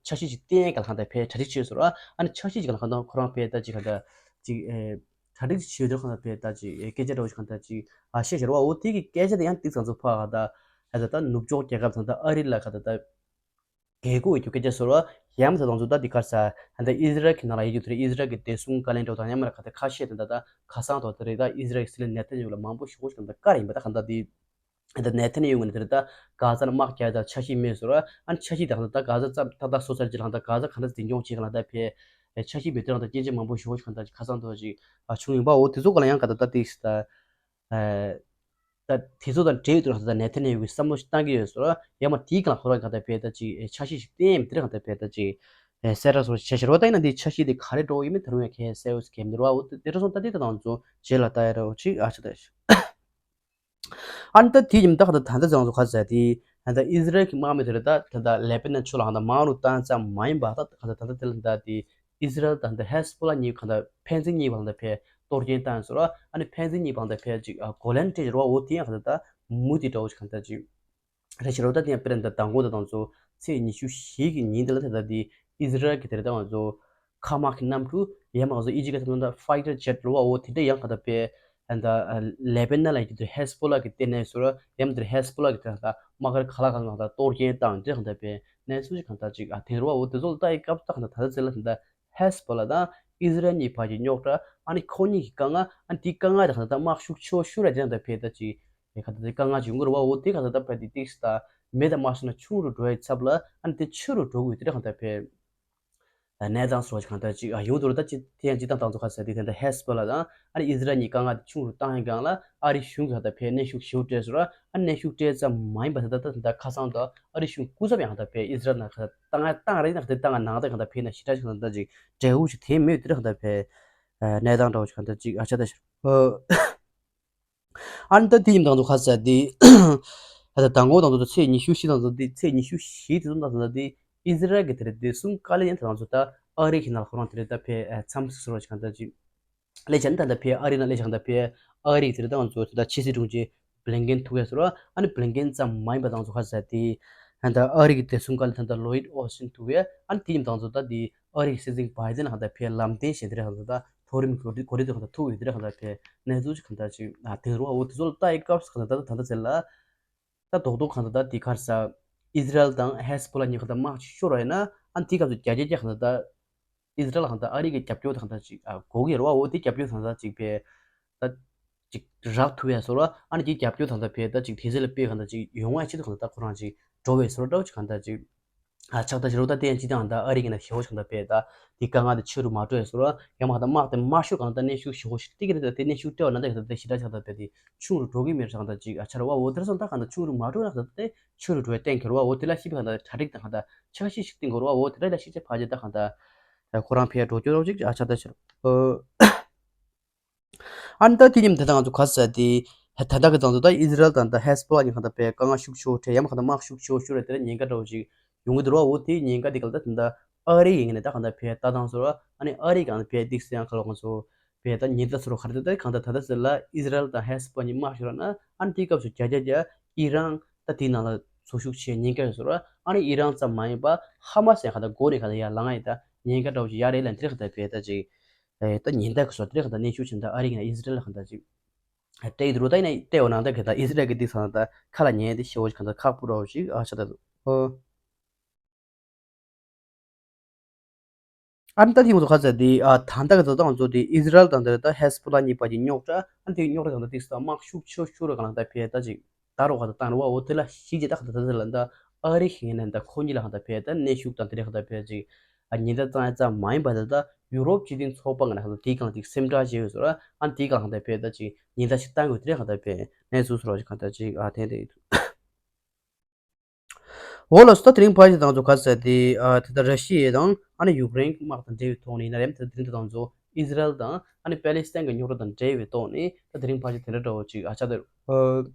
འཆར་གཞི་ཅིག་བཏིང་གང་ལ་གང་ད་ཕེ་གྲ་སྒྲིག་བྱས་སོ་ར། ཨ་ནི་འཆར་གཞི་ཅིག་གང་ལ་གང་ད་ཁོ་རང་ཕེ་ད་ཅིག་གང་ད་ཅིག་གྲ་སྒྲིག་བྱེད་དུས་གང་ལ་ཕེ་ད་ཅིག་སྐད་ཆ་འདྲ་བོ་ཞིག་གང་ལྟར་ཅིག་ཨ་བཤད་ཤར་བ་འོ་དེ་གི་སྐད་ཆ་དེ་ཡང་ཏིག་ཙམ་ཚོ་ཕ་ག་ད་ཨ་ད་ད་ནུབ་ཕྱོགས་རྒྱལ་ཁབ་དང་ད་ཨ་རི་ལ་ག་ད་ད་གལ་དགོས་ཡོད་རྒྱུ་སྐད་ཆ་ཟེར་བ་ཡང་ད་དང་ཚོ་ད་འདི་གར་ས་ཨ་ད་ཨི་ཟི་རལ་གི་ནང་ལ་ཡོད་རྒྱུ་དེ་རེད། ཨི་ཟི་རལ་གི་བདེ་སྲུང་བཀའ་བློན་འདྲ་བོ་དང་ཡང་མ་ར་ག་ད་ཁ་ཤས་དེ་ད་ད་ཁ་སང་ཐོག་དེ་རེད། ད་ཨི་ཟི་རལ་གི་སྲིད་བློན་ནེ་ཐན་ཡ་ཧུ་ལ་མང་པོ་ཞེ་པོ་ཞིག་གང་ལྟར་བཀའ་ར་ཡིན་པ་ད་གང་ལྟར་དེ་ཨ་ད་ནེ་ཐན་ཡ་ཧུ་ནས་དེ་རེད། ད་ག་ཟ་ལ་དམག་རྒྱག་ད་འཆར་གཞི་མེད་ཟེར་བ། ཨ་ནི་འཆར་གཞི་དེ་གང་ལྟར་ད་ག་ཟ་ཙམ་ཏག་ཏག་བཟོ་ཚར་རྗེས་ལ་གང་ལྟར་ག་ཟ་གང་ལྟར་འཛིན་སྐྱོང་བྱེད་གང་ལྟར་ཕེ་འཆར་གཞི་མེད་དུས་རང་ད་སྐྱེ་འཆི་མང་པོ་ཞེ་པོ་ཞིག་གང་ལྟར་ཁ་སང་ཐོག་ཅིག་ཨ་བྱུང་ཡིན་པ། འོ་དེ་ཚོ་ག་ལ་ཡང་ག་ད་ད་ཏིག་ད་ཨ་ད་དེ་ཚོ་དང་འབྲེལ་ཡོད་དུས་རང་ད་ནེ་ཐན་ཡ་ཧུ་གིས་བསམ་བློ་ཞིག་བཏང་གི་ཡོད་ཟེར་བ། ཡང་མ་དེའི་གང་ལ་ཁོ་རང་གང་ལྟར་ཕེ་ད་ཅིག་འཆར་གཞི་ཞིག་བཏིང་ཡིན་དེ་རེད། གང་ལྟར་ཕེ་ད་ཅིག་གསལ་བསྒྲགས་སོགས་བྱས་ཤར་བ། ད་ཡིན་ན་འདི་འཆར་གཞི་དེ་ག་རེ་འགྲོ་ཡིན་མིན་ད་རུང་ཡང་གལ་གསལ་བོ་ཞིག་གལ་མི་འདུག་ར་བ། འོ་དེ་འདྲ་སོང་ད་དེ་ད་དང་ཚོ་རྗེས་ལ་ལྟ་ཡ་ར་བ་ཅིག་ཨ་ཆ་ད་ཤི། ཨ་ནི་ད་དེའི་ཉིན་ད་ག་ད་ད་ལྟ་ཚང་ཚོ་ཁ་ཟེར་དེ་ད་ལྟ་ཨི་ཟི་རལ་གྱི་དམག་མི་དེ་རེད། ད་ད་ལྟ་ལེ་པེ་ནན་ཕྱོགས་ལ་གང་ལྟར་མང་རུ་བཏང་ཙམ་མ་ཡིན་པ། ད་ག་ད་ད་ལྟ་དེ་ལ་ད་དེ་ཨི་ཟི་རལ་དང་ད་ཧེ་སི་བྷོ་ལ་གཉིས་གང་ལྟར་ཕན་ཚུན་གཉིས་བར་ལ་ཕེ་གཏོར་སྐྱོན་བཏང་ཟེར་བ། ཨ་ནི་ཕན་ཚུན་གཉིས་བར་ལ་ཕེ་ཅིག་གོ་ལན་སྤྲད་ཟེར་བ། འོ་དེ་ཡང་ག་ད་ད་མུ་མཐུད་འདྲ་བོ་ཞིག་གང་ལྟར་ཅིག་རེད་ཤག་རོ། ད་དེ་ཡང་དཔེར་ན་ད་དང་པོ་ད་དང་ཚོ་ཚེས་ཉི་ཤུ་བཞི་གི་ཉིན་དེ་ལ་ད་ད་དེ་ ཨི་ཟི་རལ་གྱི་དེ་རེད་ད་ང་ཚོ་ཁ་དམག་གི་གནམ་གྲུ་ཡང་མ་ག་ཚོད་ཨི་ཇིབ་གི་ཐབ་ཚང་ད་ཕའི་ཊར་ཇེ་ཊི་རེད་བ། འོ་དེ་འདྲ་ཡང་ག་ད་པའི་ཨ་ད་ལེ་བྷ་ནན་ལ་ཡི་དེ་ཧེ་ཟི་བྷོ་ལ་གི་ལྟེ་གནས་སུ་ར་ཡང་དེ་ཧེ་ཟི་བྷོ་ལ་གི་དེ་ད་དམག་སྒར་ག་ལ་ག་ལ་ད་གཏོར་སྐྱོན་བཏང་དེ་ག་ད་པའི་གནས་ཚུལ་ཞིག་ག་ད་ཅིག་ཨ་དེ་རེད་བ། འོ་དེ་ཚོ་ལ་ལྟ་ཡི་སྐབས་ད་ག་ད་ད་ད་ཚེ་ལ་ད་ཧེ་ཟི་བྷོ་ལ་དང་ཨི་ཟི་རལ་གཉིས་བར་གྱི་རྙོག་དྲ། ཨ་ནི་ཁོ་གཉིས་ཀྱི་དཀའ་ངལ། ཨ་ནི་དེའི་དཀའ་ངལ་དེ་ག་ད་དམག་ཤུགས་ཆེ་བ་ཤུ་ར་དེ་ག་ད་པའི་ད་ཅིག་ཡ་ག་ད་དེ་དཀའ་ངལ་ཅིག་ཡོང་གི་རེད་བ། འོ་དེ་ག་ད་ད་པའི་དེ་ཏིག་ས་ད་མེད་ད་མ་སོང་ན་ཆུང་རུ་འགྲོ་ཡི་ཚབ་ལ་ཨ་ནི་དེ་ཆེ་རུ་འགྲོ་གི་ཡོད་དེ་རེད་ག་ད་པའི། གནས་སྟངས་སོགས་ཀྱི་གང་ལྟར་ཅིག་ཨ་ཡོང་དུས་ད་ཅི་དེ་ཡང་ཅི་ལྟར་བཏང་ཚོ་ཁ་ཟེར་དེ་དེ་འདྲ་ཧེ་ཟི་བྷོ་ལ་དང་ཨ་ནི་ཨི་ཟི་རལ་གཉིས་དཀའ་ངལ་དེ་ཆུང་རུ་བཏང་ཡིན་གང་ལ་ཨ་རི་གཞུང་གི་གང་ལྟར་ཕའི་གནོན་ཤུགས་ཞེ་པོ་སྤྲད་སོང་ར། ཨ་ནི་གནོན་ཤུགས་སྤྲད་ཙམ་མ་ཡིན་པ་ད་ལྟ་ད་ལྟ་ཁ་སང་དུ་ཨ་རི་གཞུང་སྐུ་ཚབ་ཡང་གང་ལྟར་ཕའི་ཨི་ཟི་རལ་ནང་གང་ལྟར་བཏང་ཡ་བཏང་རེད། ཡང་གང་ལྟར་བཏང་ཡ་ནང་ལྟར་གང་ལྟར་ཕའི་ན་ཞེ་དྲག་ཅིག་གང་ལྟར་ཅིག་འབྲས་བུ་ཞིག་དེ་མེད་དེ་ར་གང་ལྟར་ཕའི་གནས་སྟངས་འདྲ་བོ་ཞིག་གང་ལྟར་ཅིག་ཨ་ཆ་ད་ཤར། ཨ་ནི་ད་དེ་ཡིན་དང་དུ་ཁ་ཟེར་དེ། ད་ལྟ་དང་པོ་དང་དུ་ཚེས་ཉི་ཤུ་བཞི་དང་དུ་དེ་ཚེས་ཉི་ཤུ་བཞི་དེ་ཚོ་དང་དུ་དེ་ཨི་ཟི་རལ་གྱི་དེ་རེད་དེ་གསུམ་ཀ་ལེ་ཡན་དང་ཚོ་ད་ཨ་རི་གི་ནང་ཁོ་རང་དེ་རེད་ད་ཕའི་མཚམས་སུ་སོར་བ་ཞིག་གང་ལྟར་ཅིག་ལས་བྱ་ནི་ད་ལྟ་ཕའི་ཨ་རི་ནང་ལས་བྱ་གང་ལྟར་ཕའི་ཨ་རི་གི་དེ་རེད་ད་ང་ཚོ་དེ་ད་ཕྱི་སྲིད་དྲུང་ཆེ་བྷི་ལིན་ཀེན་ཐུག་ཡ་སོར་བ། ཨ་ནི་བྷི་ལིན་ཀེན་ཙམ་མ་ཡིན་པ་དང་ཚོ་ཁ་ཟེར་དེ་ད་ལྟ་ཨ་རི་གི་དེ་གསུམ་ཀ་ལེ་ད་ལྟ་ལོ་ཡིད་ཨོ་སིན་ཐུག་ཡ། ཨ་ནི་དེ་ཡིན་དང་ཚོ་ད་དེ་ཨ་རི་གི་སྲིད་འཛིན་བྷའི་ཌེན་གང་ལྟར་ཕའི་ལམ་སྟོན་བྱས་དེ་རེད་གང་ལྟར་ད་མཐོ་རིམ་གོ་སྒྲིག་གོ་སྒྲིག་དེ་གང་ལྟར་ཐུག་ཡོད་དེ་རེད་གང་ལྟར་ཕའི་གནས་ཚུལ་ཅིག་གང་ལྟར་ཅིག་ཨ་དེ་རུ་འོ་དེ་ཚོ་ལ་ལྟ་ཡི་སྐབས་སུ་གང་ལྟར་ད་ད་ད་ལྟ་ཚེ་ལ་ད་རྡོག་རྡོག་གང་ལྟར་ད་དེ་གར་ས་ཨི་ཟི་རལ་དང་ཧེ་ཟི་བྷོ་ལ་གཉིས་གང་ལྟར་དམག་ཅིག་ཤོར་བ་ཡིན་ན་ཨ་དེ་སྐབས་སུ་རྒྱ་རྒྱ་རྒྱ་གང་ལྟར་ད་ཨི་ཟི་རལ་གང་ལྟར་ཨ་རི་གི་རྒྱབ་སྐྱོར་དེ་གང་ལྟར་ཅིག་ཨ་དགོས་ཀྱི་རེད་བ། འོ་དེ་རྒྱབ་སྐྱོར་གང་ལྟར་ཅིག་ཕའི་ད་ཅིག་རག་ཐུབ་ཡ་སོར་བ། ཨ་ནི་དེ་རྒྱབ་སྐྱོར་དང་ད་ཕའི་ད་ཅིག་དེ་ཚེ་ལ་དཔེ་གང་ལྟར་ཅིག་ཡོང་བ་ཆེད་དུ་གང་ལྟར་ཁོ་རང་ཅིག་འགྲོ་བའི་སོར་འདྲ་བོ་ཅིག་གང་ལྟར་ཅིག་ཨ་ཆགས་ད་ཕྱི་རོལ་ད་དེ་ཡང་ཅི་དང་ད་ཨ་རི་གི་ན་ཞེ་བོ་ཅིག་གང་ལྟར་ཕའི་ད་དེ་དཀའ་ངལ་དེ་ཆེ་རུ་མ་འགྲོ་ཡ་སོར་བ། ཡང་མ་གང་ལྟར་དམག་དེ་མ་ཤོར་གང་ལྟར་གནོན་ཤུགས་ཞེ་བོ་ཞིག་སྟེར་གི་རེད། ད་དེ་གནོན་ཤུགས་སྤྲད་བ་ན་ད་གང་ལྟར་དེ་ཞེ་དྲག་ཅིག་གང་ལྟར་ཕའི་དེ་ཆུང་རུ་འགྲོ་གི་མེད་རེད། གང་ལྟར་ཅིག་ཨ་ཆ་ར་བ་འོ་དེར་སོང་ད་གང་ལྟར་ཆུང་རུ་མ་འགྲོ་ན་གང་ལྟར་དེ་ཆེ་རུ་འགྲོ་བའི་གཏན་འཁེལ་བ། འོ་དེ་ལ་ཤི་བའི་གང་ལྟར་གྲ་སྒྲིག་དང་གང་ལྟར་ཆ་ཤས་ཤིག་བསྟེན་དགོས་རེད་བ། འོ་དེ་ལ་ལ་ཤི་ཆ་ཕ་ཇེ་ད་གང་ལྟར་ཁོ་རང་ཕའི་འགྲོ་སྐྱོད་རོགས་ཅིག་ཨ་ཆ་ད་ཕྱིར། ཨ་ནི་ད་དེ་ཉིན་དེ་དང་ང་ཚོ་ག་ཟེར་དེ། ད་ལྟ་གི་དང་ཚོ་ད་ཨི་ཟི་རལ་དང་ད་ཧེ་ཟི་བྷོ་ལ་གཉིས་གང་ལྟར་ཕའི་དཀའ་ངལ་ཤུགས་ཆེ་བོ་འཕྲད། ཡང་མ་གང་ལྟར་དམག་ཤུགས་ཆེ་བོ་ཤུ་ར་དེ་ལ་ཉེན་ཁ་འདྲ་བོ་ཞིག་ཡོང་གི་འདུག་ར། འོ་དེའི་ཉེན་ཁ་དེ་ག་ལ་ད་ད་ལྟ་ཨ་རི་ཡིན་ནས་ད་གང་ལྟར་ཕའི་ལྟ་སྟངས་ཚོ་ར། ཨ་ནི་ཨ་རི་གང་ལྟར་ཕའི་ཏིག་སེ་ཡང་ག་ལ་ང་ཚོ་ཕའི་ད་ཉེན་བརྡ་ཚོ་ར་ག་རེ་ད་ད་གང་ལྟར་ད་ལྟ་ཟེར་ལ་ཨི་ཟི་རལ་དང་ཧེ་ཟི་བྷོ་ལ་གཉིས་དམག་ཤུ་ར་ན་ཨ་ནི་དེའི་སྐབས་སུ་རྒྱ་རྒྱ་རྒྱ་ཨི་རན་ད་དེའི་ནང་ལ་ཚོ་ཤུགས་ཆེ་ཉེན་ཁ་ཡོད་ཚོ་ར། ཨ་ནི་ཨི་རན་ཙམ་མ་ཡིན་པ་ཧ་མ་སི་ཡང་གང་ལྟར་འགོ་ནས་གང་ལྟར་ཡར་ལངས་ཡིན། ད་ཉེན་ཁ་འདྲ་བོ་ཞིག་ཡར་རེད་ལ་འདིར་གང་ལྟར་ཕའི་ད་ཅིག་ཨེ་ད་ཉེན་བརྡ་གི་བཟོ་དེ་རེད་གང་ལྟར་གནོན་ཤུགས་ཆེན་ད་ཨ་རི་གི་ན་ཨི་ཟི་རལ་ལ་གང་ལྟར་ཅིག་ཨེ་སྤྲད་ཡི་འདུག་རོ། ད་ཡིན་ན་སྤྲད་འོ་ནང་ད་གང་ལྟར་ཨི་ཟི་རལ་གི་འདི་ཚང་ད་ཁ་ལ་ཉན་ཡི་འདི་ཞེ་བོ་ཞིག་གང་ལྟར་ཁག་པོ་འདྲ་བོ་ཞིག་ཨ་ཆ་ད་འདུག་ཨོ། ཨ་ནི་ད་དེ་ང་ཚོ་ག་ཚོད་དེ་ཨ་ད་ལྟ་གི་ད་ལྟ་ང་ཚོ་དེ་ཨི་ཟི་རལ་དང་དེ་ད་ཧེ་ཟི་བྷོ་ལ་གཉིས་བར་གྱི་རྙོག་དྲ། ཨ་ནི་དེ་རྙོག་དྲ་གང་ལྟར་ཏིག་སེ་དམག་ཤུགས་ཆེ་ཤུ་ར་གང་ལྟར་ཕའི་ད་ཅིག་ད་རོགས་ག་ད་བཏང་རོགས་འོ་དེ་ལ་ཞིག་ཅིག་ད་ག་ད་ད་ལ་ད་ཨ་རི་ཤིང་ཡིན་ན་ད་ཁོ་གཉིས་ལ་གང་ལྟར་ཕའི་ད་གནོན་ཤུགས་དང་དེ་རེད་གང་ལྟར་ཕའི་ཅིག་ཨ་ཉེན་བརྡ་བཏང་ཡ་ཙམ་མ་ཡིན་པ་ད་ད་ཡུ་རོབ་སྤྱི་མཐུན་ཚོགས་པ་གི་ནང་གང་ལྟར་དེའི་སྒང་ཅིག་སེམས་ཁྲལ་བྱས་ཡོད་ཟེར་ར། ཨ་ནི་དེའི་སྒང་གང་ལྟར་ཕའི་ད་ཅིག་ཉེན་བརྡ་ཞིག་བཏང་དགོས་དེ་རེད་གང་ལྟར་ཕའི་གནས་ཚུལ་ཟེར་རོགས་ཅིག་གང་ལྟར་ཅིག་ཨ་དེ་འདྲ་ཡོད་འདུག་འོ་ལགས་སོ། ད་དེ་རིང་ཕལ་ཆེར་ད་ང་ཚོ་ག་ཟེར་དེ་ཨ་དེ་ལྟར་ར་ཤི་ཡ་དང་ཨ་ནི་ཡུཀ་རེན་དམག་དང་འབྲེལ་བའི་ཐོག་ནས་ཡིན་ན་རེད། ད་དེ་རིང་ད་ང་ཚོ་ཨི་ཟི་རལ་དང་ཨ་ནི་པེ་ལེ་སི་ཐན་གྱི་རྙོག་དྲ་དང་འབྲེལ་བའི་ཐོག་ནས་ད་དེ་རིང་ཕལ་ཆེར་དེ་འདྲ་འདྲ་བོ་ཅིག་ཨ་ཆ་དེ་རུ་ཨ་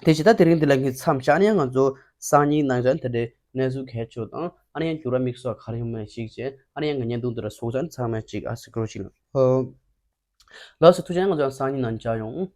དེ་བཞིན་ད་དེ་རིང་འདི་ལ་ངས་མཚམས་བཞག་ནས་ང་ཚོ་སང་ཉིན་ནང་བཞིན་དེ་འདྲའི་གནས་ཚུལ་གལ་ཆེ་བ་དང་ཨ་ནི་ཡང་འགྱུར་བ་དམིགས་བསལ་ག་རེ་ཡོང་མིན་ཞིག་བྱས། ཨ་ནི་ཡང་ངའི་བརྙན་ཐུང་འདི་ལ་སོགས་ཙང་ཚང་མས་ཅིག་ཨ་སི་ཀྲོ་ཞིག་ལ་ཨ་ལགས་སོ། ཐུགས་རྗེ་ཆེ། ང་ཚོ་ཡང་སང་ཉིན་ནང་མཇལ་ཡོང་།